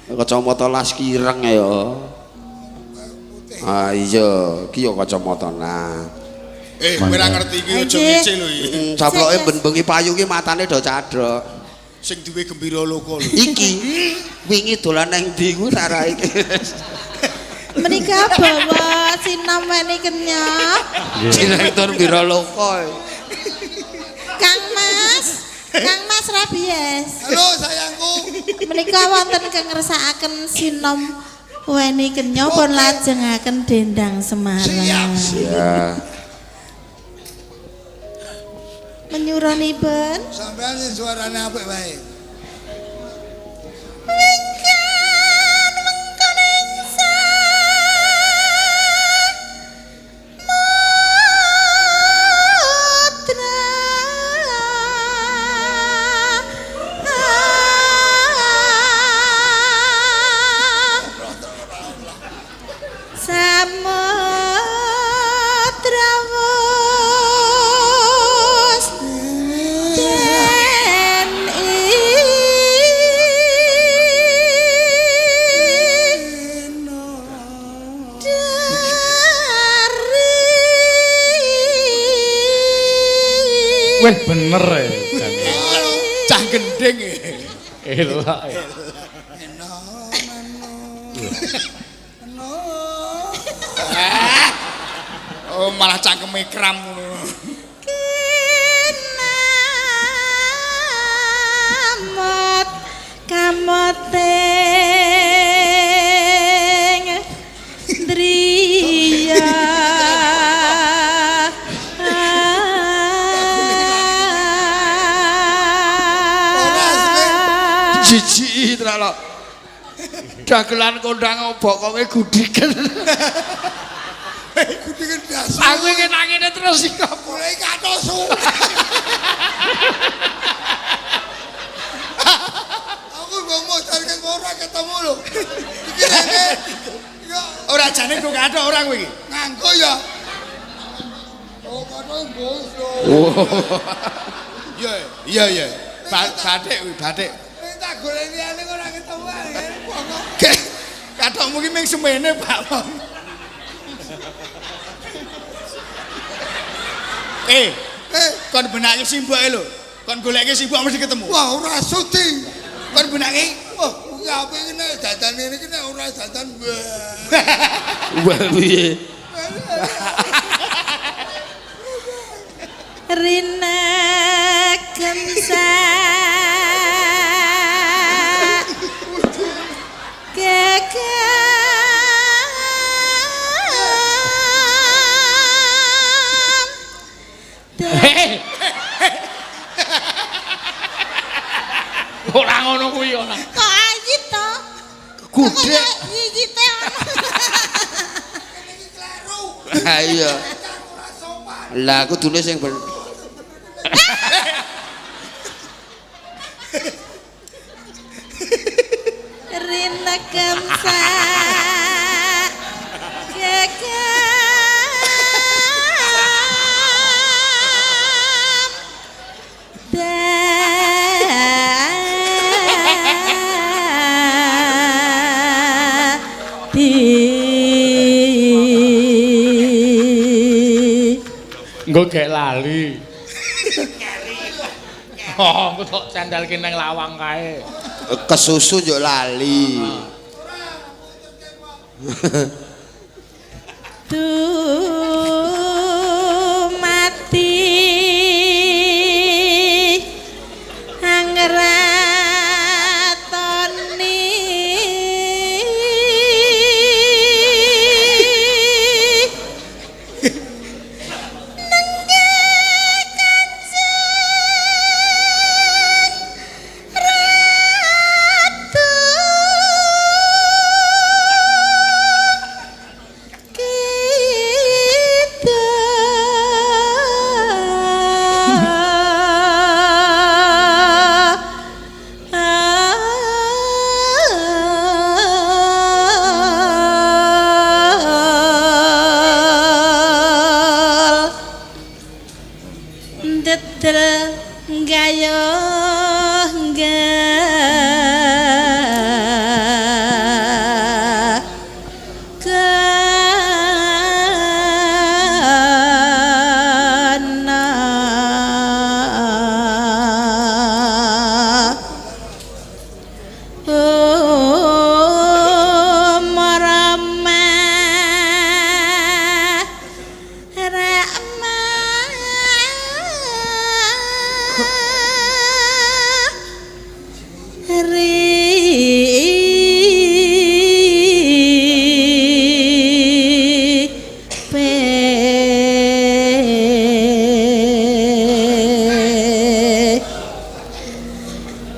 Kacamata las kireng ya. Ah iya, iki ya kacamata nah. Kowe ora ngerti iki aja ngece lho iki. Caploke ben bengi payu ki matane do cadhok. Sing duwe gembira loka lho. Iki wingi dolan nang ndi ku ora iki. Menika bawa sinom weni kenyah. Direktur Gembira Loka. Kang Mas, Kang Mas Rabies. Halo sayangku. Menika wonten kengersakaken sinom weni kenyah pun lajengaken dendang Semarang. Siap. Siap. Menyuranipun sampean sing suarane apik wae. Wingkan wengkoning samudra samudra Weh bener e. Cah gendeng e. Elok. Oh malah cangkeme kram ngono. Kinamot kamoting driya. Jijik lho. Dagelan kondang bokonge gudiken. Gudiken das. Aku iki nang ngene terus iki kok golek katosu. Aku ngomong cari ora ketemu lho. Iki rene ora jane kok kathok ora kowe iki. Nganggo ya. Oh, kathok bos lho. Iya, iya iya. Bathik kuwi, bathik. Tak golek liyane kok ora ketemu ae. Kathokmu ki mung semene, Pak. Kon benake simboke lho. Kon goleke simbok mesti ketemu. Wah, ora sudi. Kon benake, wah, kuwi apik iki nek dandan ngene iki nek ora dandan. Wah, piye? Rina kemsa Ora ngono kuwi ora. Kok ayit to? Gudhek yiyite ono. Iki kleru. Ha iya. Lah kudune sing ben. Engko gek lali. Oh, engko tok cendelke nang lawang kae. Kesusu yo lali. Dumati angratoni nenggih Kanjeng Ratu Kidul. Dedel gayuh gana marama rama ri pe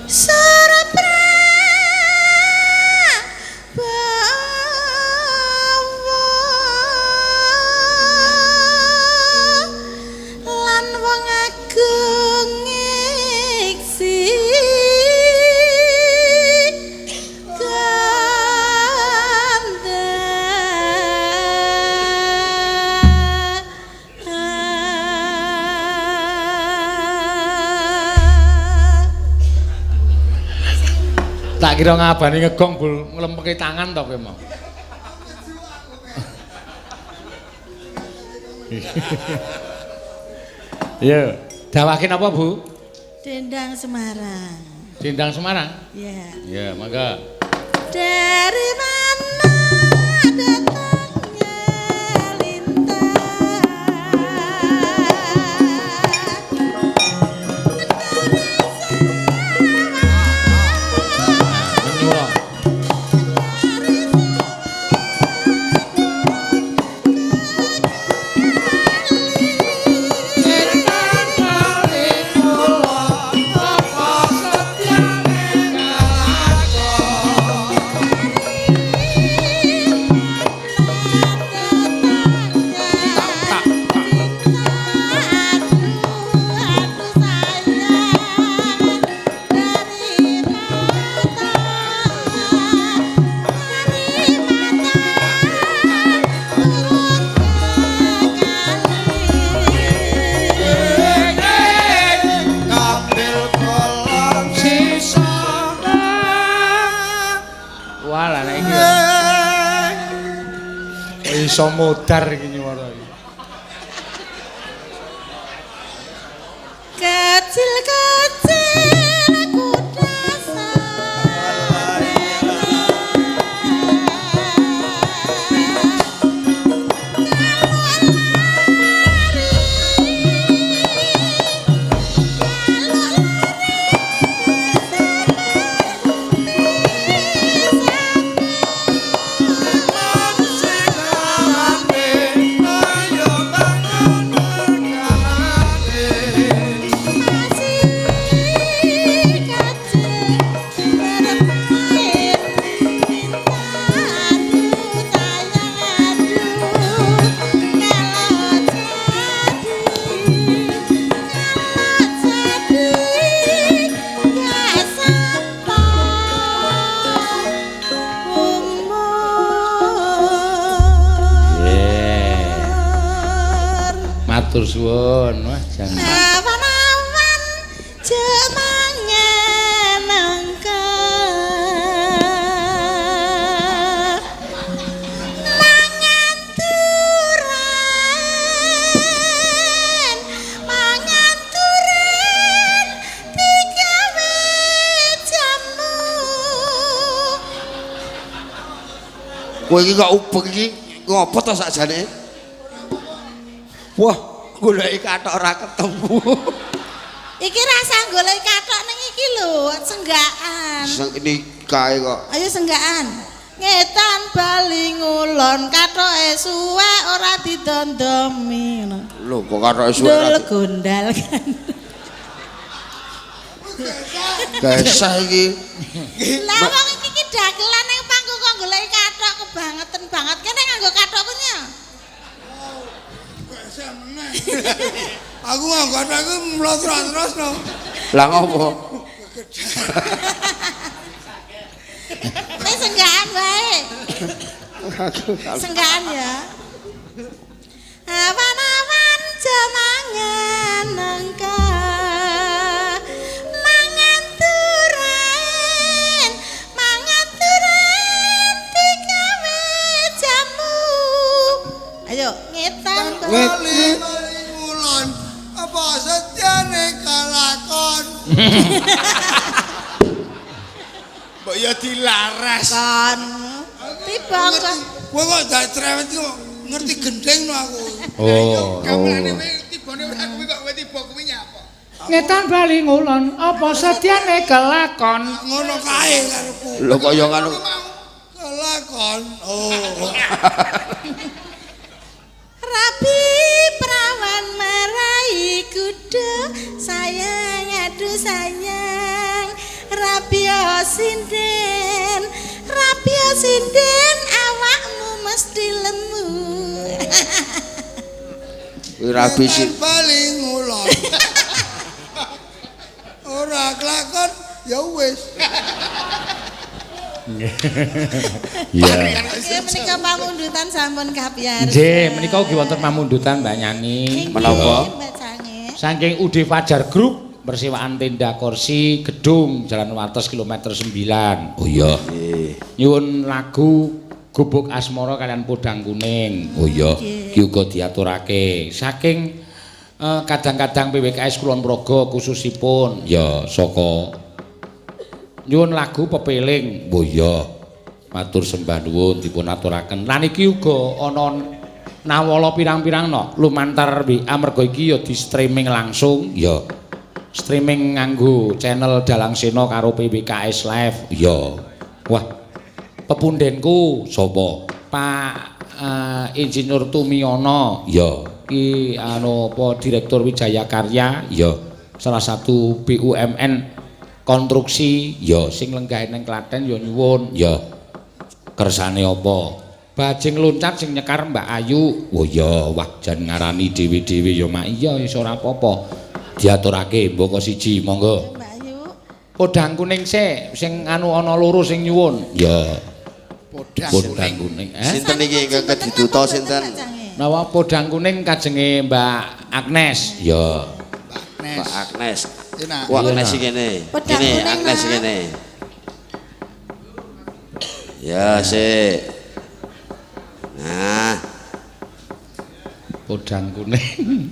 Suraprabawa lan wong agung iksi ganda. Tak kira ngabani ngegong bul nglempeke tangan to kowe mau. Yo, dawahke napa, Bu? Dendang Semarang. Dendang Semarang? Ya. Ya, mangga. Dari mana datangnya lintang? Menyura. Wah, lah nek iki. Iso modar iki nyuwara iki. Kecil-kecil kuda Matur suwun. Wah, jan. Awan-awan jemangan angka. Mangan durae. Kowe iki kok ubek iki ngopo to sakjane? Wah, goleki kathok ora ketemu. Iki rasa goleki kathok ning iki lho, senggakan. Sing ini kae kok. Ayo senggakan. Ngetan bali ngulon kathoke suwek ora didondomi ngono. Lho kok kathoke suwek ora gondal kan. Geseh iki. Lah wong iki ki dagelan ning panggung kok goleki kathok kebangeten banget. Kene nganggo kathokku nya. Geseh meneh. Aku nganggo kathokku mlotro terus no. Lah ngopo? Wis senggakan wae. Senggakan ya. Awan-awan jamangan nengka. Mangan turen digawe jamu. Ayo ngetan bali ngulon apa setyane kalakon. Mbok ya dilaras. Kon tiba kok. Kowe kok dak cerewet kok ngerti gendeng no aku. Oh. Gamelane kowe tibane ora kuwi kok kowe tiba kuwi nyapa. Ngetan bali ngulon apa setyane kelakon. Ngono kae karepku. Lho kok ya ngono. Kelakon. Oh. Rabi prawan marai kuda sayang aduh sayang. Rabio sinden awakmu mesti lemu. Rabi sing bali ngulon. Ora kelakon ya wis. Iya. Nggih menika pamundutan sampun kapiyar. Nggih, menika ugi wonten pamundutan Mbak Yani. Menapa? Saking UD Fajar Group persewaan tenda kursi gedung Jalan Wates kilometer 9. Oh iya. Nyuwun lagu Gubuk Asmara kalian Podang Kuning. Oh iya. Ki uga diaturake saking kadang-kadang PWKS Kulon Progo khususipun ya saka nyuwun lagu Pepeling. Oh iya. Matur sembah nuwun dipun aturaken. Lan iki uga ana nawala pirang-pirang no lumantar WA mergo iki ya di streaming langsung. Ya. Streaming nganggo channel Dalang Sena karo PWKS Live. Iya. Wah. Pepundenku sapa? Pak Insinyur Tumiono. Iya. Ki anu apa Direktur Wijaya Karya. Iya. Salah satu BUMN konstruksi. Iya. Sing lenggahe ning Klaten ya nyuwun. Iya. Kersane apa? Bajing loncat sing nyekar Mbak Ayu. Oh iya, wah jan ngarani dhewe-dhewe ya mak iya wis ora apa-apa. Diaturake mboko siji monggo. Mbak Ayu. Podang kuning sik sing anu ana loro sing nyuwun. Ya. Podang kuning. Sinten iki ingkang kediduta sinten? Napa podang kuning kajenge Mbak Agnes. Ya. Mbak Agnes. Wah, Agnes iki kene. Kene Agnes kene. Ya sik. Nah. Podang kuning.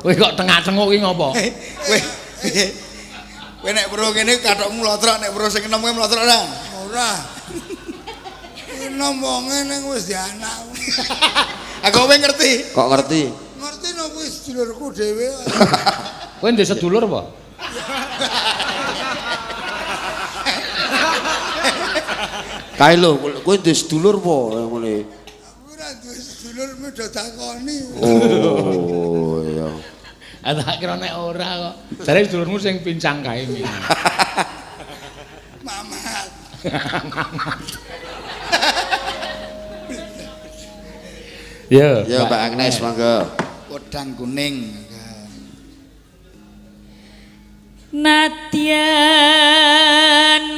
Kowe kok tengah-tengok iki ngopo? Kowe kowe nek weruh kene kathokmu mlotrok, nek weruh sing enom kowe mlotrok ora? Ora. Enom wonge ning wis dianak. Aku kowe ngerti. Kok ngerti? Ngerti no kuwi sedulurku dhewe. Kowe ndek sedulur apa? Kae lho, kowe ndek sedulur apa ngene? Aku ora duwe sedulur mung takoni. Oh iya. Tak kira nek ora kok. Jare sedulurmu sing pincang kae iki. Mamat. Ya, ya Mbak Agnes monggo. Podang kuning. Nadyan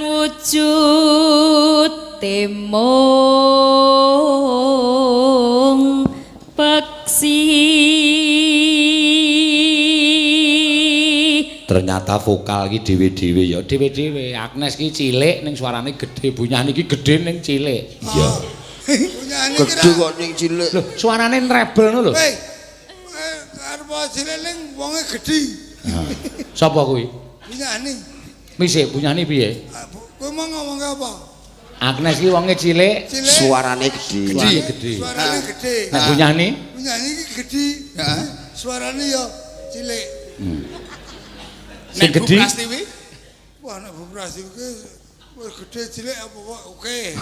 wujud temong peksi. Ternyata vokal iki dhewe-dhewe ya. Dhewe-dhewe. Agnes ki cilik ning suarane gedhe, bunyane iki gedhe ning cilik. Iya. Bunyane gedhe kok ning cilik. Lho, suarane treble ngono lho. Hei. Arep cilik ning wonge gedhe. Sapa kuwi? Bunyane. Misik bunyane piye? Kowe mau ngomong apa? Agnes iki wonge cilik, Suarane gedhe. Suarane gedhe. Suarane gedhe. Nek Bu Nyani? Bu Nyani iki gedhe. Heeh. Suarane ya cilik. Sing Nek Bu gedhe? Prastiwi? Wah, nek Bu Prastiwi ki wis gedhe cilik apa kok oke.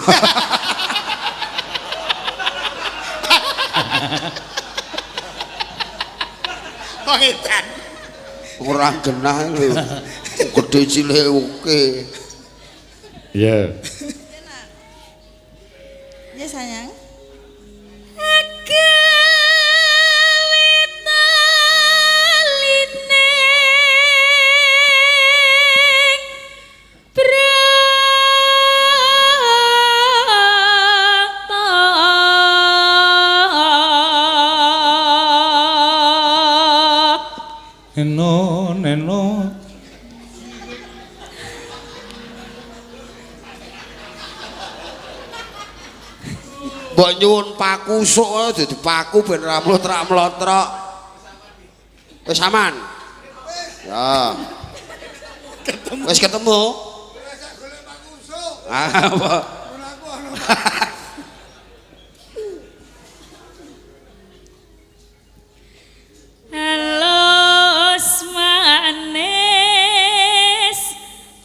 Wong edan. Ora genah lho. Gedhe cilik oke. Iya. Ya sayang. Gawe taline brata. Neno, neno. Mbok nyuwun paku sok dadi paku ben ra mlotrak-mlotrok. Wis aman. Ya. Ketemu. Wis ketemu. Wis golek paku usuk. Ah, apa? Ngono aku ono. Halus manis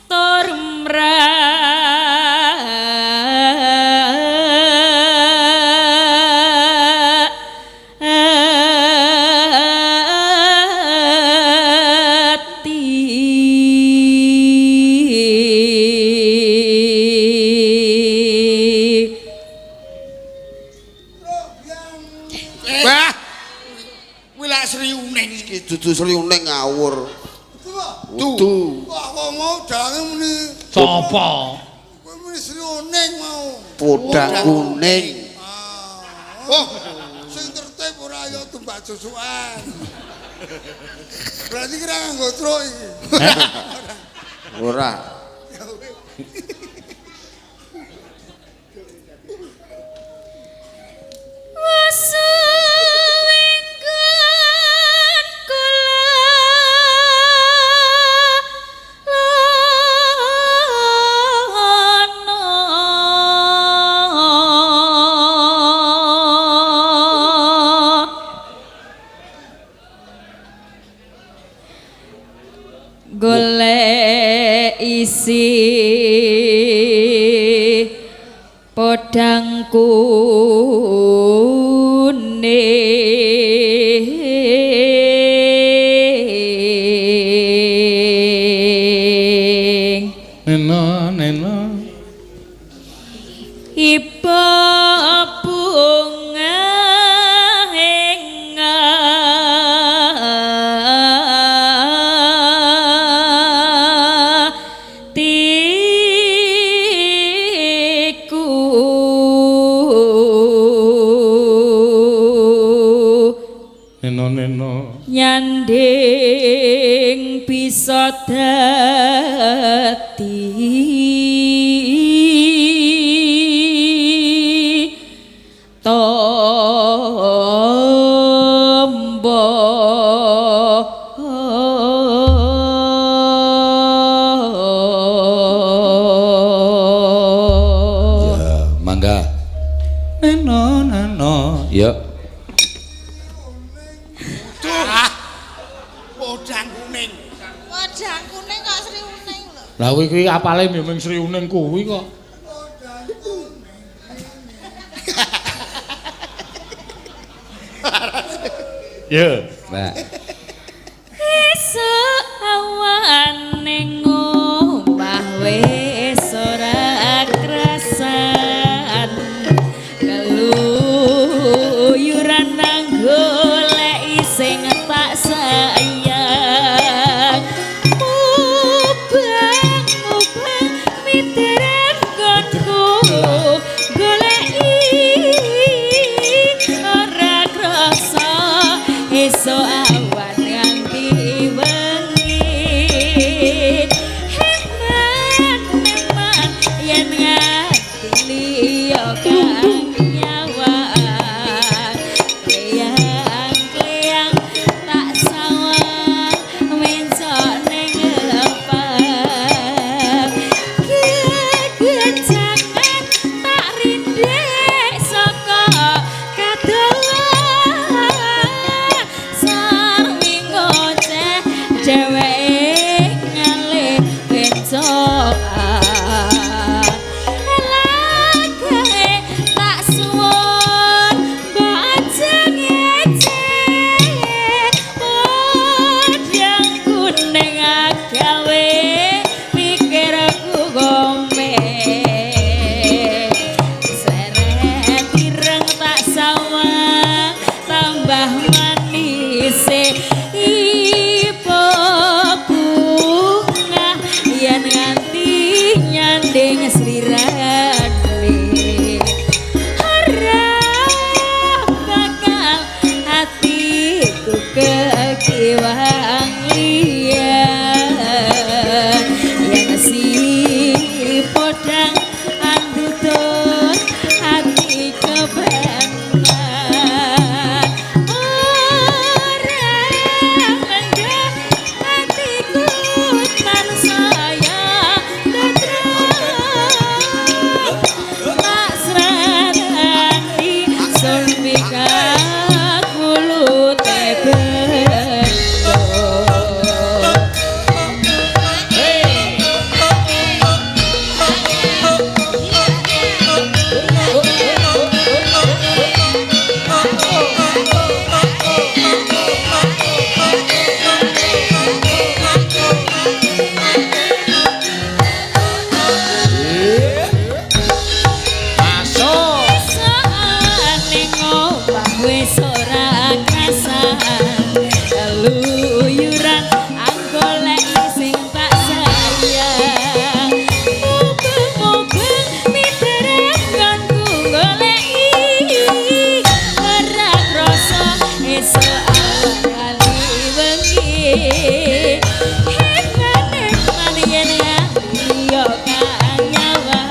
tur mrati. Wah. Kuwi lak Sri Uning. Iki dudu Sri Uning ngawur. Dudu. Wah, kok mau dalange muni Sapa? kowe muni Sri Uning mau. Podang kuning. Ah. Oh, sing tertib ora ya tumbak susukan. Berarti kira nganggo truk iki. Ora. Wasuwinggon kula lono. Golek isi podang kuning. Neno, neno. Iba bunga ing atiku. Neno, neno. Nyanding bisa dadi tombo. Ya, mangga. Neno, neno. Ya. Ah. Podang kuning. Podang kuning kok Sri Uning lho. Lah kuwi kuwi apale ming Sri Uning kuwi kok. Ya, Mbak. Esuk awan ning omah wis ora krasan, keluyuran nang goleki sing tak sayang. Mubang-mubang miteran nggonku goleki ora krasa esuk awan. Si podang andutut ati kebenar ora mendhak atiku tansaya tentrem tak sranani sun pikak kulute bendo. Masuk. Saane ngomah wis ora krasan keluyuran anggolek sing tak sayang mubeng-mubeng mitereng nggonku goleki ora krasa esuk awan wengi hebat yen yo kang nyawang.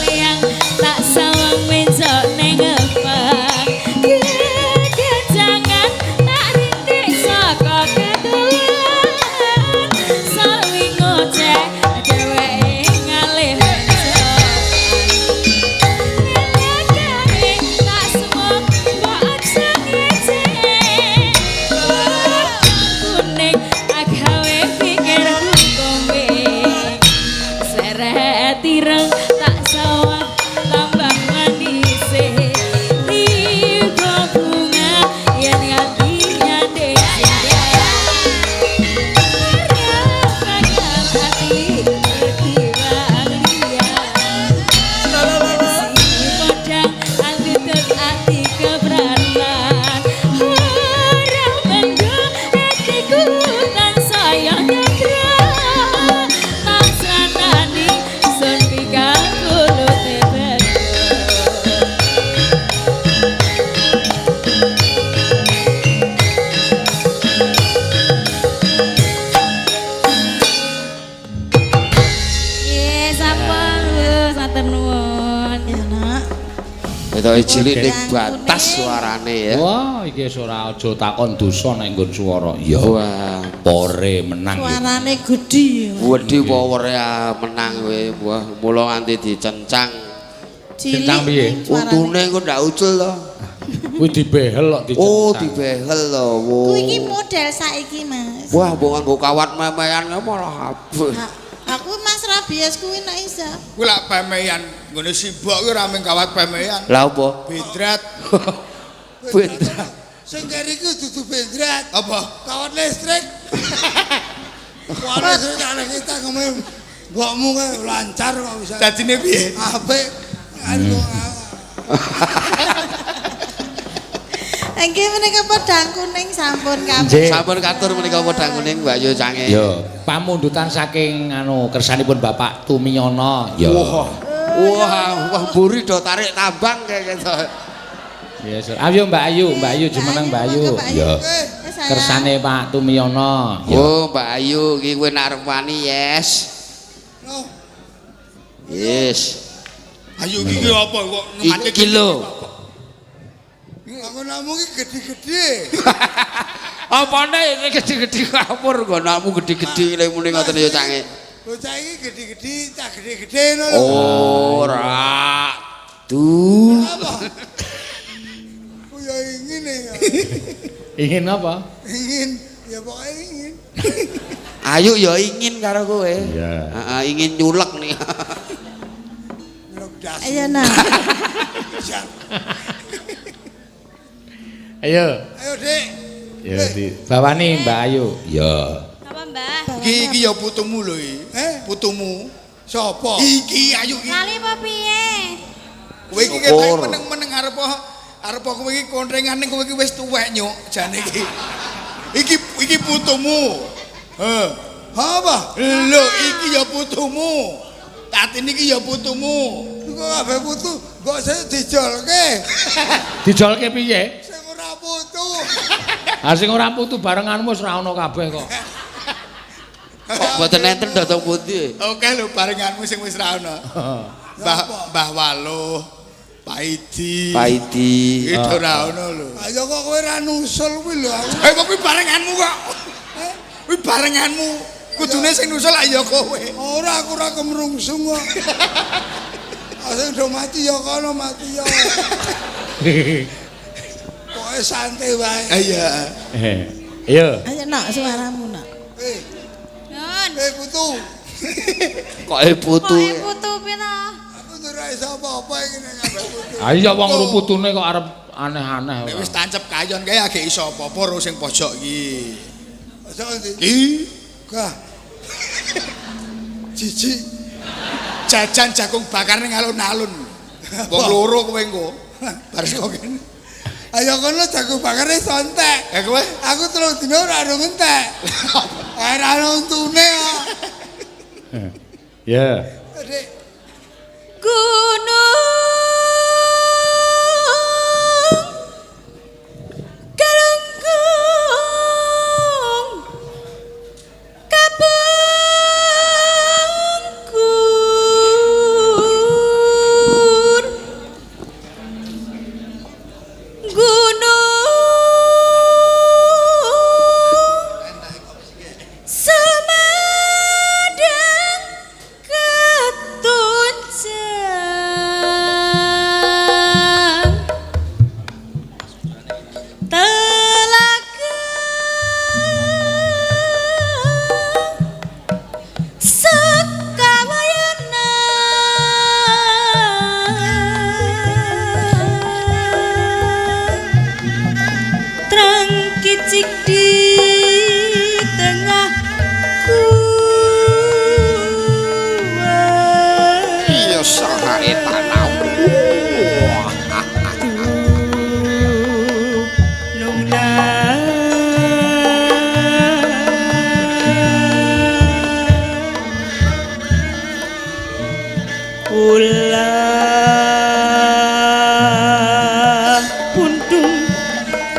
Leyang tak sawang mencok neng ngepang kekejangan tak rintik saka kedulan sawi ngoceh dheweke ngalih mencokan tak semok mbok aja ngece kuning agawe pikirku kombe seret ireng tak sawang tambah manise tiba bunga yen nganti nyandhe bakal ati ketiwang liyan si podang andutut ati kebratan ora mendho atiku tansaya nyadra tansranani sun pikak kulute bendo. Nggih, sampun, Bu, matur nuwun. Ya nak. Ketoke cilik ning Podang batas kuning. suarane ya. Wah, iki wis ora aja takon dosa nek nggon swara. Ya. Wah, Pore menang. Suarane gedhi. wedi powere menang kowe. Wah, mula nganti dicencang. Cilik Centang piye? ning suarane. Untune engko ndak ucul to. Kuwi dibehel kok dicencang. Oh, dibehel to. Kuwi iki model saiki, Mas. Wah, mbok nganggo kawat memean malah abot. Ha, aku Mas Rabies kuwi nek iso. Kuwi lak pemeyan, nggone sibok kuwi ora mung kawat pemeyan. Lah apa? Bendrat. Bendrat. Sing keri ku dudu bendrat. Apa? Kawat listrik. Kawat listrik ana kita ngomong mbokmu kae lancar kok bisa. Dadine piye? Apik. Anu Nggih menika podang kuning sampun kabeh. Sampun katur menika podang kuning Mbak Yu Cange. Ya, pamundutan saking anu kersanipun Bapak Tumiyono. Ya. Wah. Wah, wah mburi do tarik tambang kayak gitu. Ya, Sir. Ayo Mbak Ayu, Mbak Ayu jumeneng Mbak Ayu. Ya. Kersane Pak Tumiyono. Ya. Oh, Mbak Ayu iki kowe nak arep wani, yes. Yes. Ayu iki apa kok ngemate Iki lho. Nggonamu iki gedhe-gedhe. Apane iki gedhe-gedhe kapur nggonamu gedhe-gedhe lek muni ngoten ya Cange. Bocah iki gedhe-gedhe, cah gedhe-gedhe ngono lho. Ora. Du. Apa? Ku ya ingin ya. Ingin apa? Ingin, ya pokoknya ingin. Ayu ya ingin karo kowe. Iya. Heeh, ingin nyulek nih. Nyulek das. Ayo nak. Ayo. Ayo, Dik. Ya di bawani Mbak Ayu. Ya. Apa, Mbah? Iki iki ya putumu lho iki. Eh, putumu. Sapa? Iki Ayu iki. Lali apa piye? Kowe iki ketok meneng-meneng arep arep kowe iki kontrengan ning kowe iki wis tuwek nyuk jane iki. Iki iki putumu. Heh. Apa? Lho iki ya putumu. Tatine iki ya putumu. Kok kabeh putu, kok saya dijolke. Dijolke piye? Sing ora putu. Ha sing ora putu barenganmu wis ora ana kabeh kok. Kok mboten enten dhateng pundi? Oke lho barenganmu sing wis ra ono. Mbah Waluh, Paidi. Paidi. Itu ora ono lho. Ayo kok kowe ora nusul kuwi lho aku. Eh kok kuwi barenganmu kok. Kuwi barenganmu. Kudune sing nusul lak ya kowe. Ora aku ora kemrungsung kok. Sing do mati ya kono mati ya. Pokoke santai wae. Iya. Iya. Ayo nak suaramu nak. Nun. Putu. Kok putu? Kok putu pira? Aku ora iso apa-apa iki nek ngambek putu. Ha iya wong ruputune kok arep aneh-aneh. Nek wis tancep kayon kae agek iso apa-apa ro sing pojok iki. Pojok endi? Iki. Gah. Jijik. Jajan jagung bakar ning alun-alun. Wong loro kowe engko. Bar saka kene. Ayo kono jagung bakare sontek. Eh kowe? Aku 3 dina ora ora entek. Ora ono untune kok. Ya. Dik. Gunung Galunggung Kabungkur Gunung Semadang Ketunjang Telaga Sekawayana Trang kicik di tengah gua. Iya sahae tanah. Ulah puntung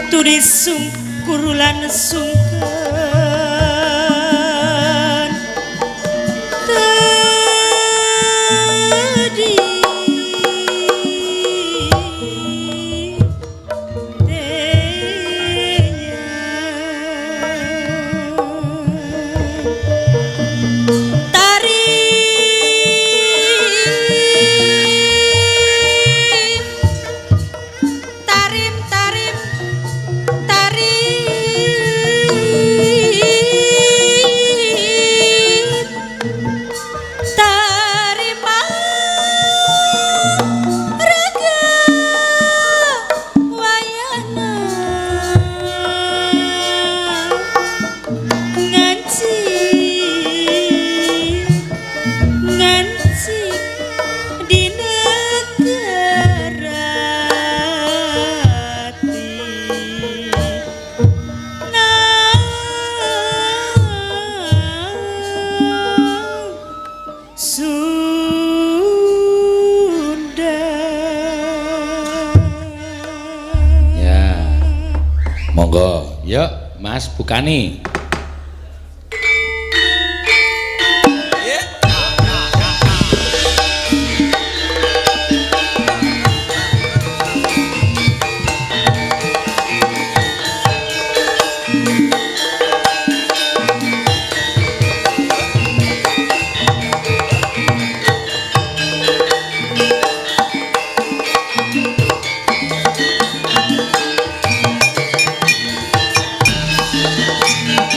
turi sungkur lan sungkan tadi Tarim, tarim, tarim, tarim, tarima raga wayana nganci nganci di negara Sunda. Ya. Monggo. Yuk, Mas bukani. Thank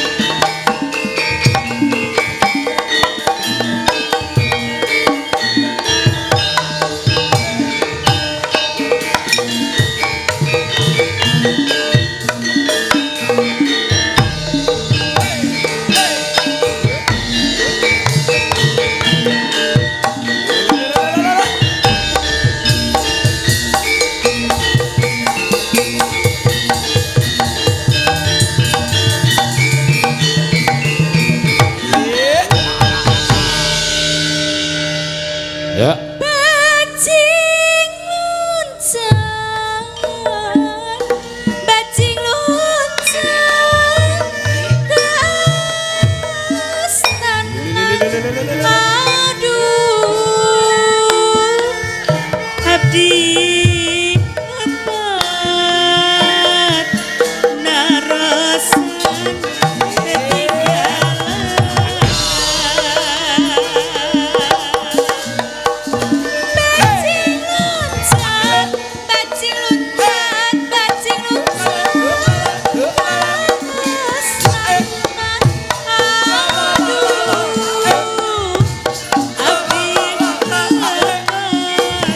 Aduh, abdi lepat narasan ketinggalan. Bajing loncat, bajing loncat, bajing loncat, pantes aduh, abdi lepat narasan.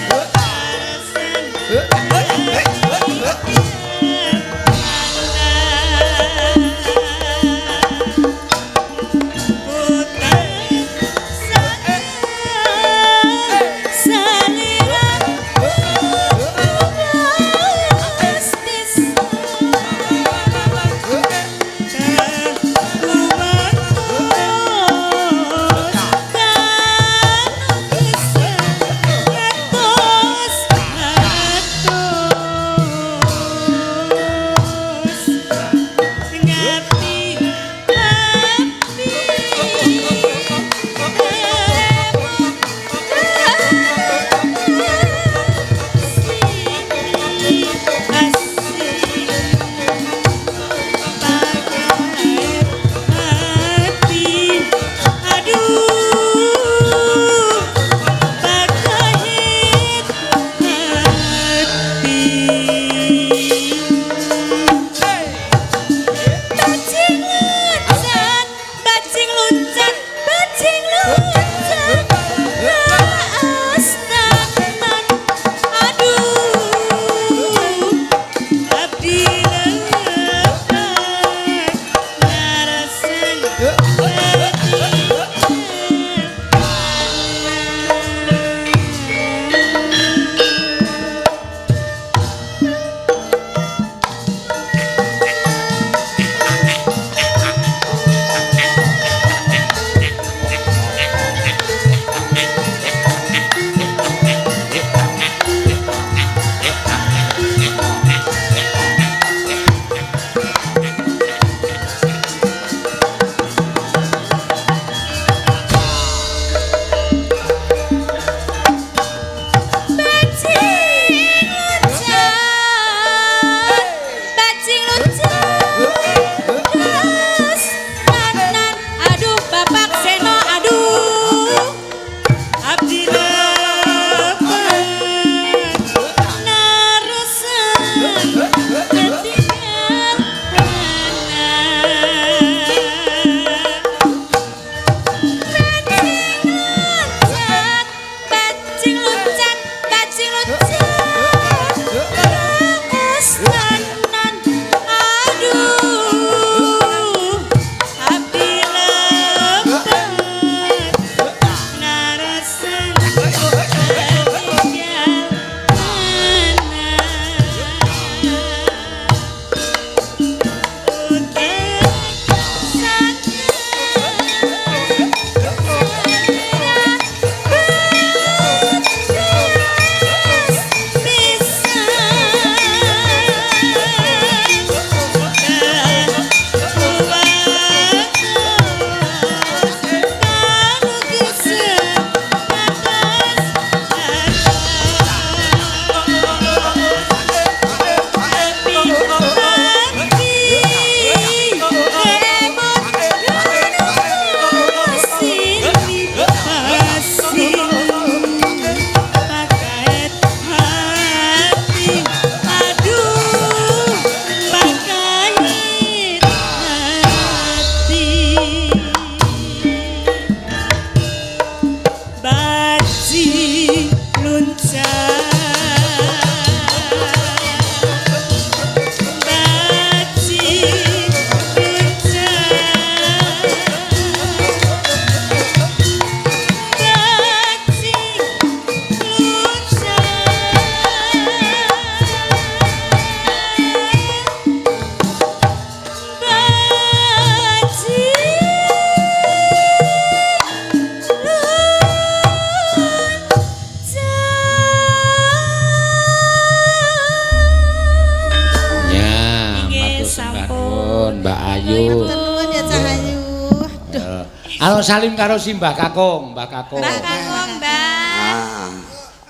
Salim karo si Mbah Kakung, Mbah Kakung. Mbah Kakung, Mbah.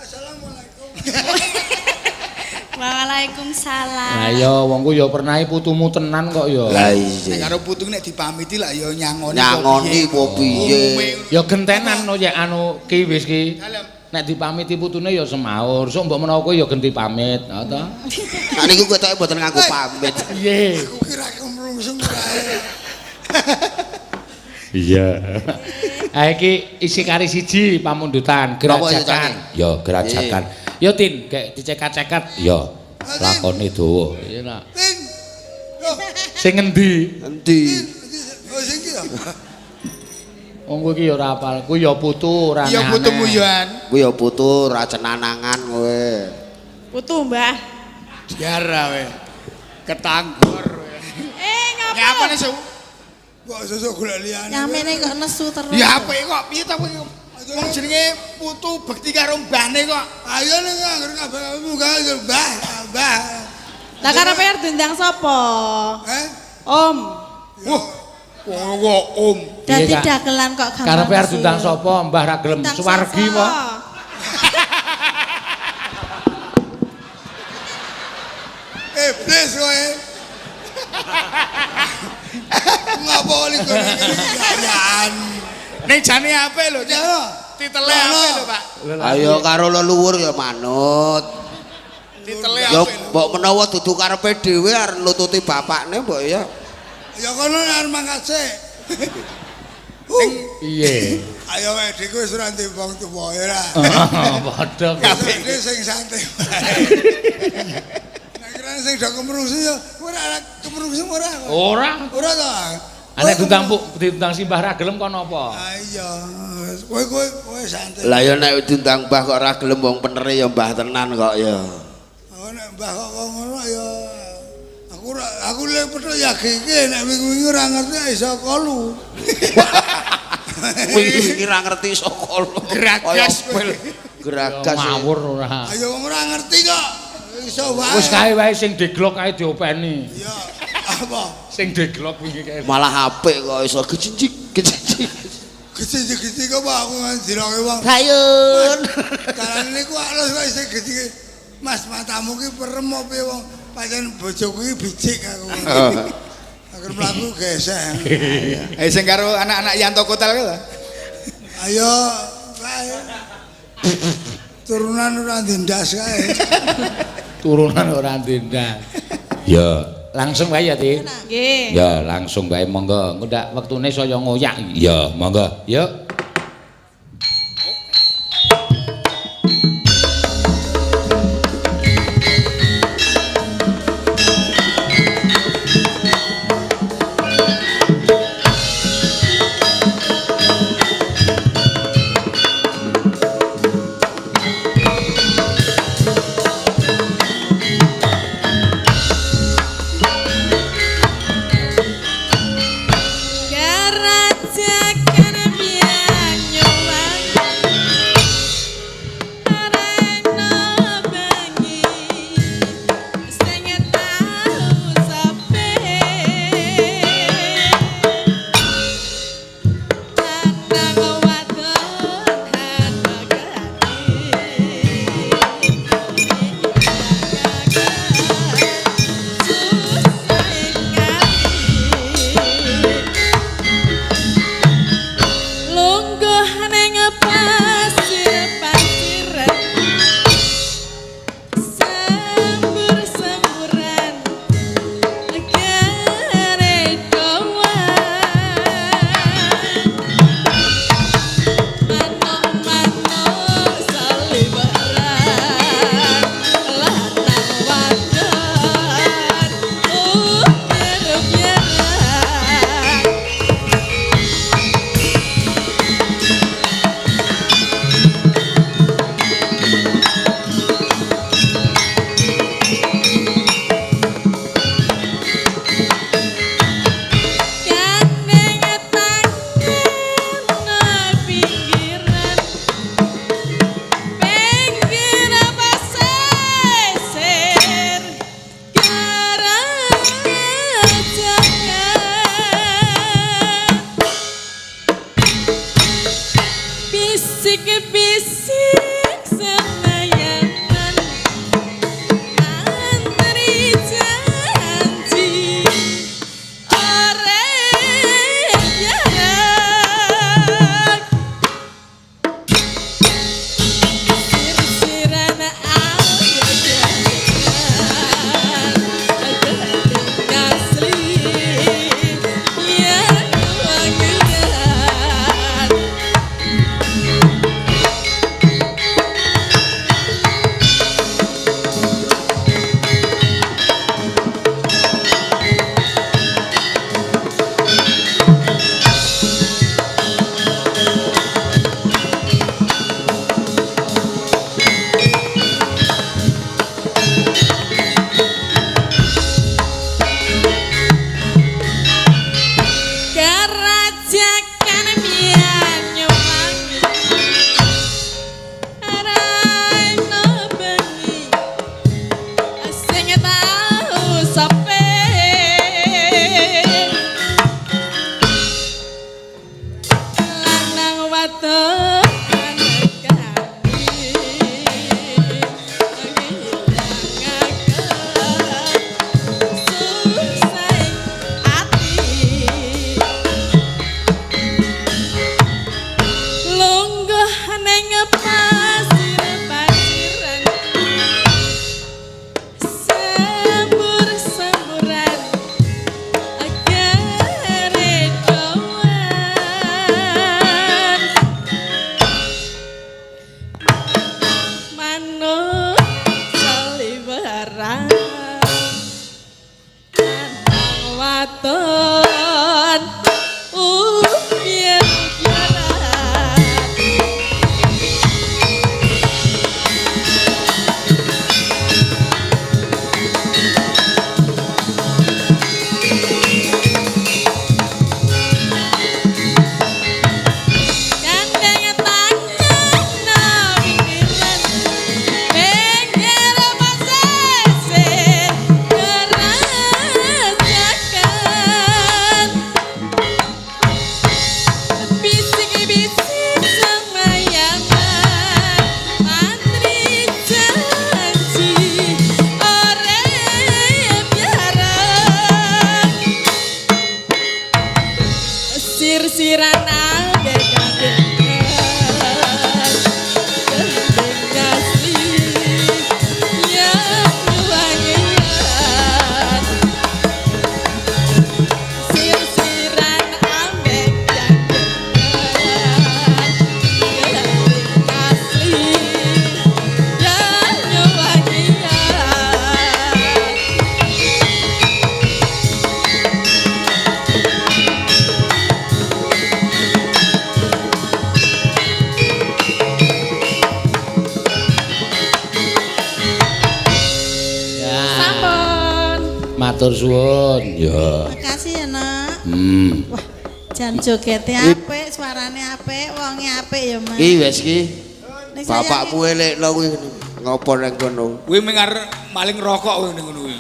Assalamualaikum. Waalaikumsalam. Lah ya wong ku ya pernah putumu tenan kok ya. Lah iya. Nek karo putu nek dipamiti lah ya nyangoni. Nyangoni apa piye? Ya gentenan no ya anu ki wis ki. Nek dipamiti putune ya semaur. Sok mbok menawa kowe ya genti pamit, ha ta? Nah niku ketoke mboten nganggo pamit. Piye? Aku kira kemrungsung ora. Iya. Ha iki isi kari siji pamundutan gerajakan. Ya gerajakan. Ya Tin, gek dicekat-cekat. Ya lakone dawa. Iya nak. Tin. Sing ngendi? Endi? Oh sing iki ya. Wong kowe iki ya ora apal. Kuwi ya putu ora Ya putumu yoan. Kuwi ya putu ora cenanangan kowe. Putu, Mbah. Diara we. Ketanggor we. Eh, ngapa? Nyapa nih su? Kok sesuk golek liyane. Nyamene kok nesu terus. Ya apik kok piye ta kowe? Wong jenenge putu bekti karo mbahne kok. Ayo ning anggere kabeh munggah mbah, mbah. Lah karepe arep diundang sapa? Eh? Om. Wah, wong kok om. Dadi dagelan kok gampang. Karepe arep diundang sapa? Mbah ra gelem suwargi po. Iblis kowe. Ngapa oli gayaan. Ning jane apik lho, titele apik lho, Pak. Ayo karo leluhur ya manut. Titele Ya apik lho. mbok menawa dudu karepe dhewe arep nututi bapakne mbok ya. Ya kono arep mangkat sik. Piye? Ayo wae dhewe wis ora ndek wong tuwa ya ora. Padha. Kabeh sing santai wae. Nek kira sing do kemrungsung ya ora kemrungsung ora. Ora. Ora ta. Nek diundang Bu, diundang Simbah ra gelem kon apa? Ah iya. Kowe kowe kowe santai. Lah ya nek diundang mbah kok ora gelem wong penere ya mbah tenan kok ya. Aku nek mbah kok ngono ya aku ora aku lek petuk ya gege nek wingi-wingi ora ngerti iso kolu. Wingi ora ngerti iso kolu. Geragas kowe. Geragas. Ngawur ora. Ayo wong ora ngerti kok. Iso wae. Wis kae wae sing deglok kae diopeni. Iya. Apa? Sing deglok wingi kae. Malah apik kok iso gecinjik gecinjik. Gecinjik kok aku ngandiroke wong. Bayun. Dalane niku alus kok isih gecinjik. Mas matamu ki perem apa piye wong pancen bojoku ki bijik aku. Agar mlaku geseh. Eh sing karo anak-anak Yanto Kotel kuwi lho. Ayo kae. Turunan ora ndendas kae. Turunan ora ndendas. Ya, langsung wae ya, Tin. Nggih. Ya, langsung wae monggo. Engko ndak wektune saya ngoyak. Ya, monggo. Yuk. Gerajakan biar Bisik-bisik semayaman antri janji ore jarak sir-siran asli ya wangian. Kerajakan mianyo wangi arano bengi sing tau sepe lanang wadon lungguh ning pasir-pasiran sembur-semburan agar manuk seliweran lanang wadon uyah-uyahan. Gandeng tangan pinggiran pinggir pesisir kerajakan bisik-bisik semayaman antri janji ore biaran sir-siran ambek-ambekan gendeng asli ya wangian sir-siran ambek-ambekan gendeng asli ya wangian. Ya. Sampun. Matur suwun. Ya. Makasih ya, Nak. Wah, jan jogete apik, suarane apik, wonge apik ya, Mas. Ki wis ki. Ning saya Bapakmu elekno kuwi ngopo nang kono. Kuwi ming arep maling rokok kuwi ning ngono kuwi.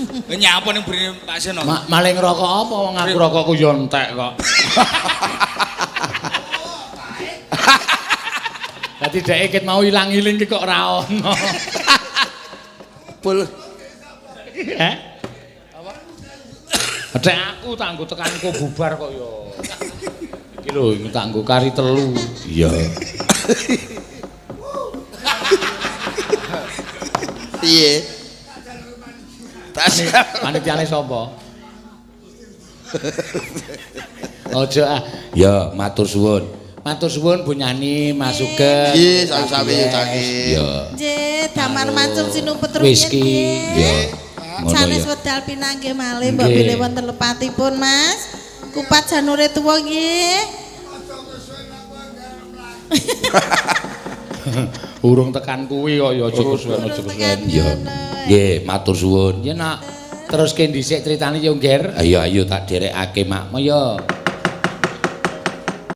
Kowe nyapa ning brine Pak Seno? Maling rokok apa wong aku rokokku yo entek kok. Dadi dhek ket mau ilang-iling ki kok ora ono. Bul. Heh? Apa? Dhek aku tak nggo tekanku bubar kok yo. Iki lho tak nggo kari telu. Iya. Piye? Tas Panitiane sapa? Ojo ah. Ya, matur suwun. Matur suwun Bu Nyani, Mas Sugeng. Nggih, sami-sami ya Caki. Ya. Nggih, damar mancung sinumpet rumiyin. Whisky. Ya. Ngono Sanes ya. wedal pinanggih malih mbok Nggih. bilih wonten lepatipun, Mas. Kupat janure tuwa nggih. Urung tekan kuwi kok ya aja kesuwen aja Urung kesuwen. tekan Ya. kono. Nggih, matur suwun. Ya nak teruske dhisik critane yo, Nger. Ayo ayo tak derekake makmu ya.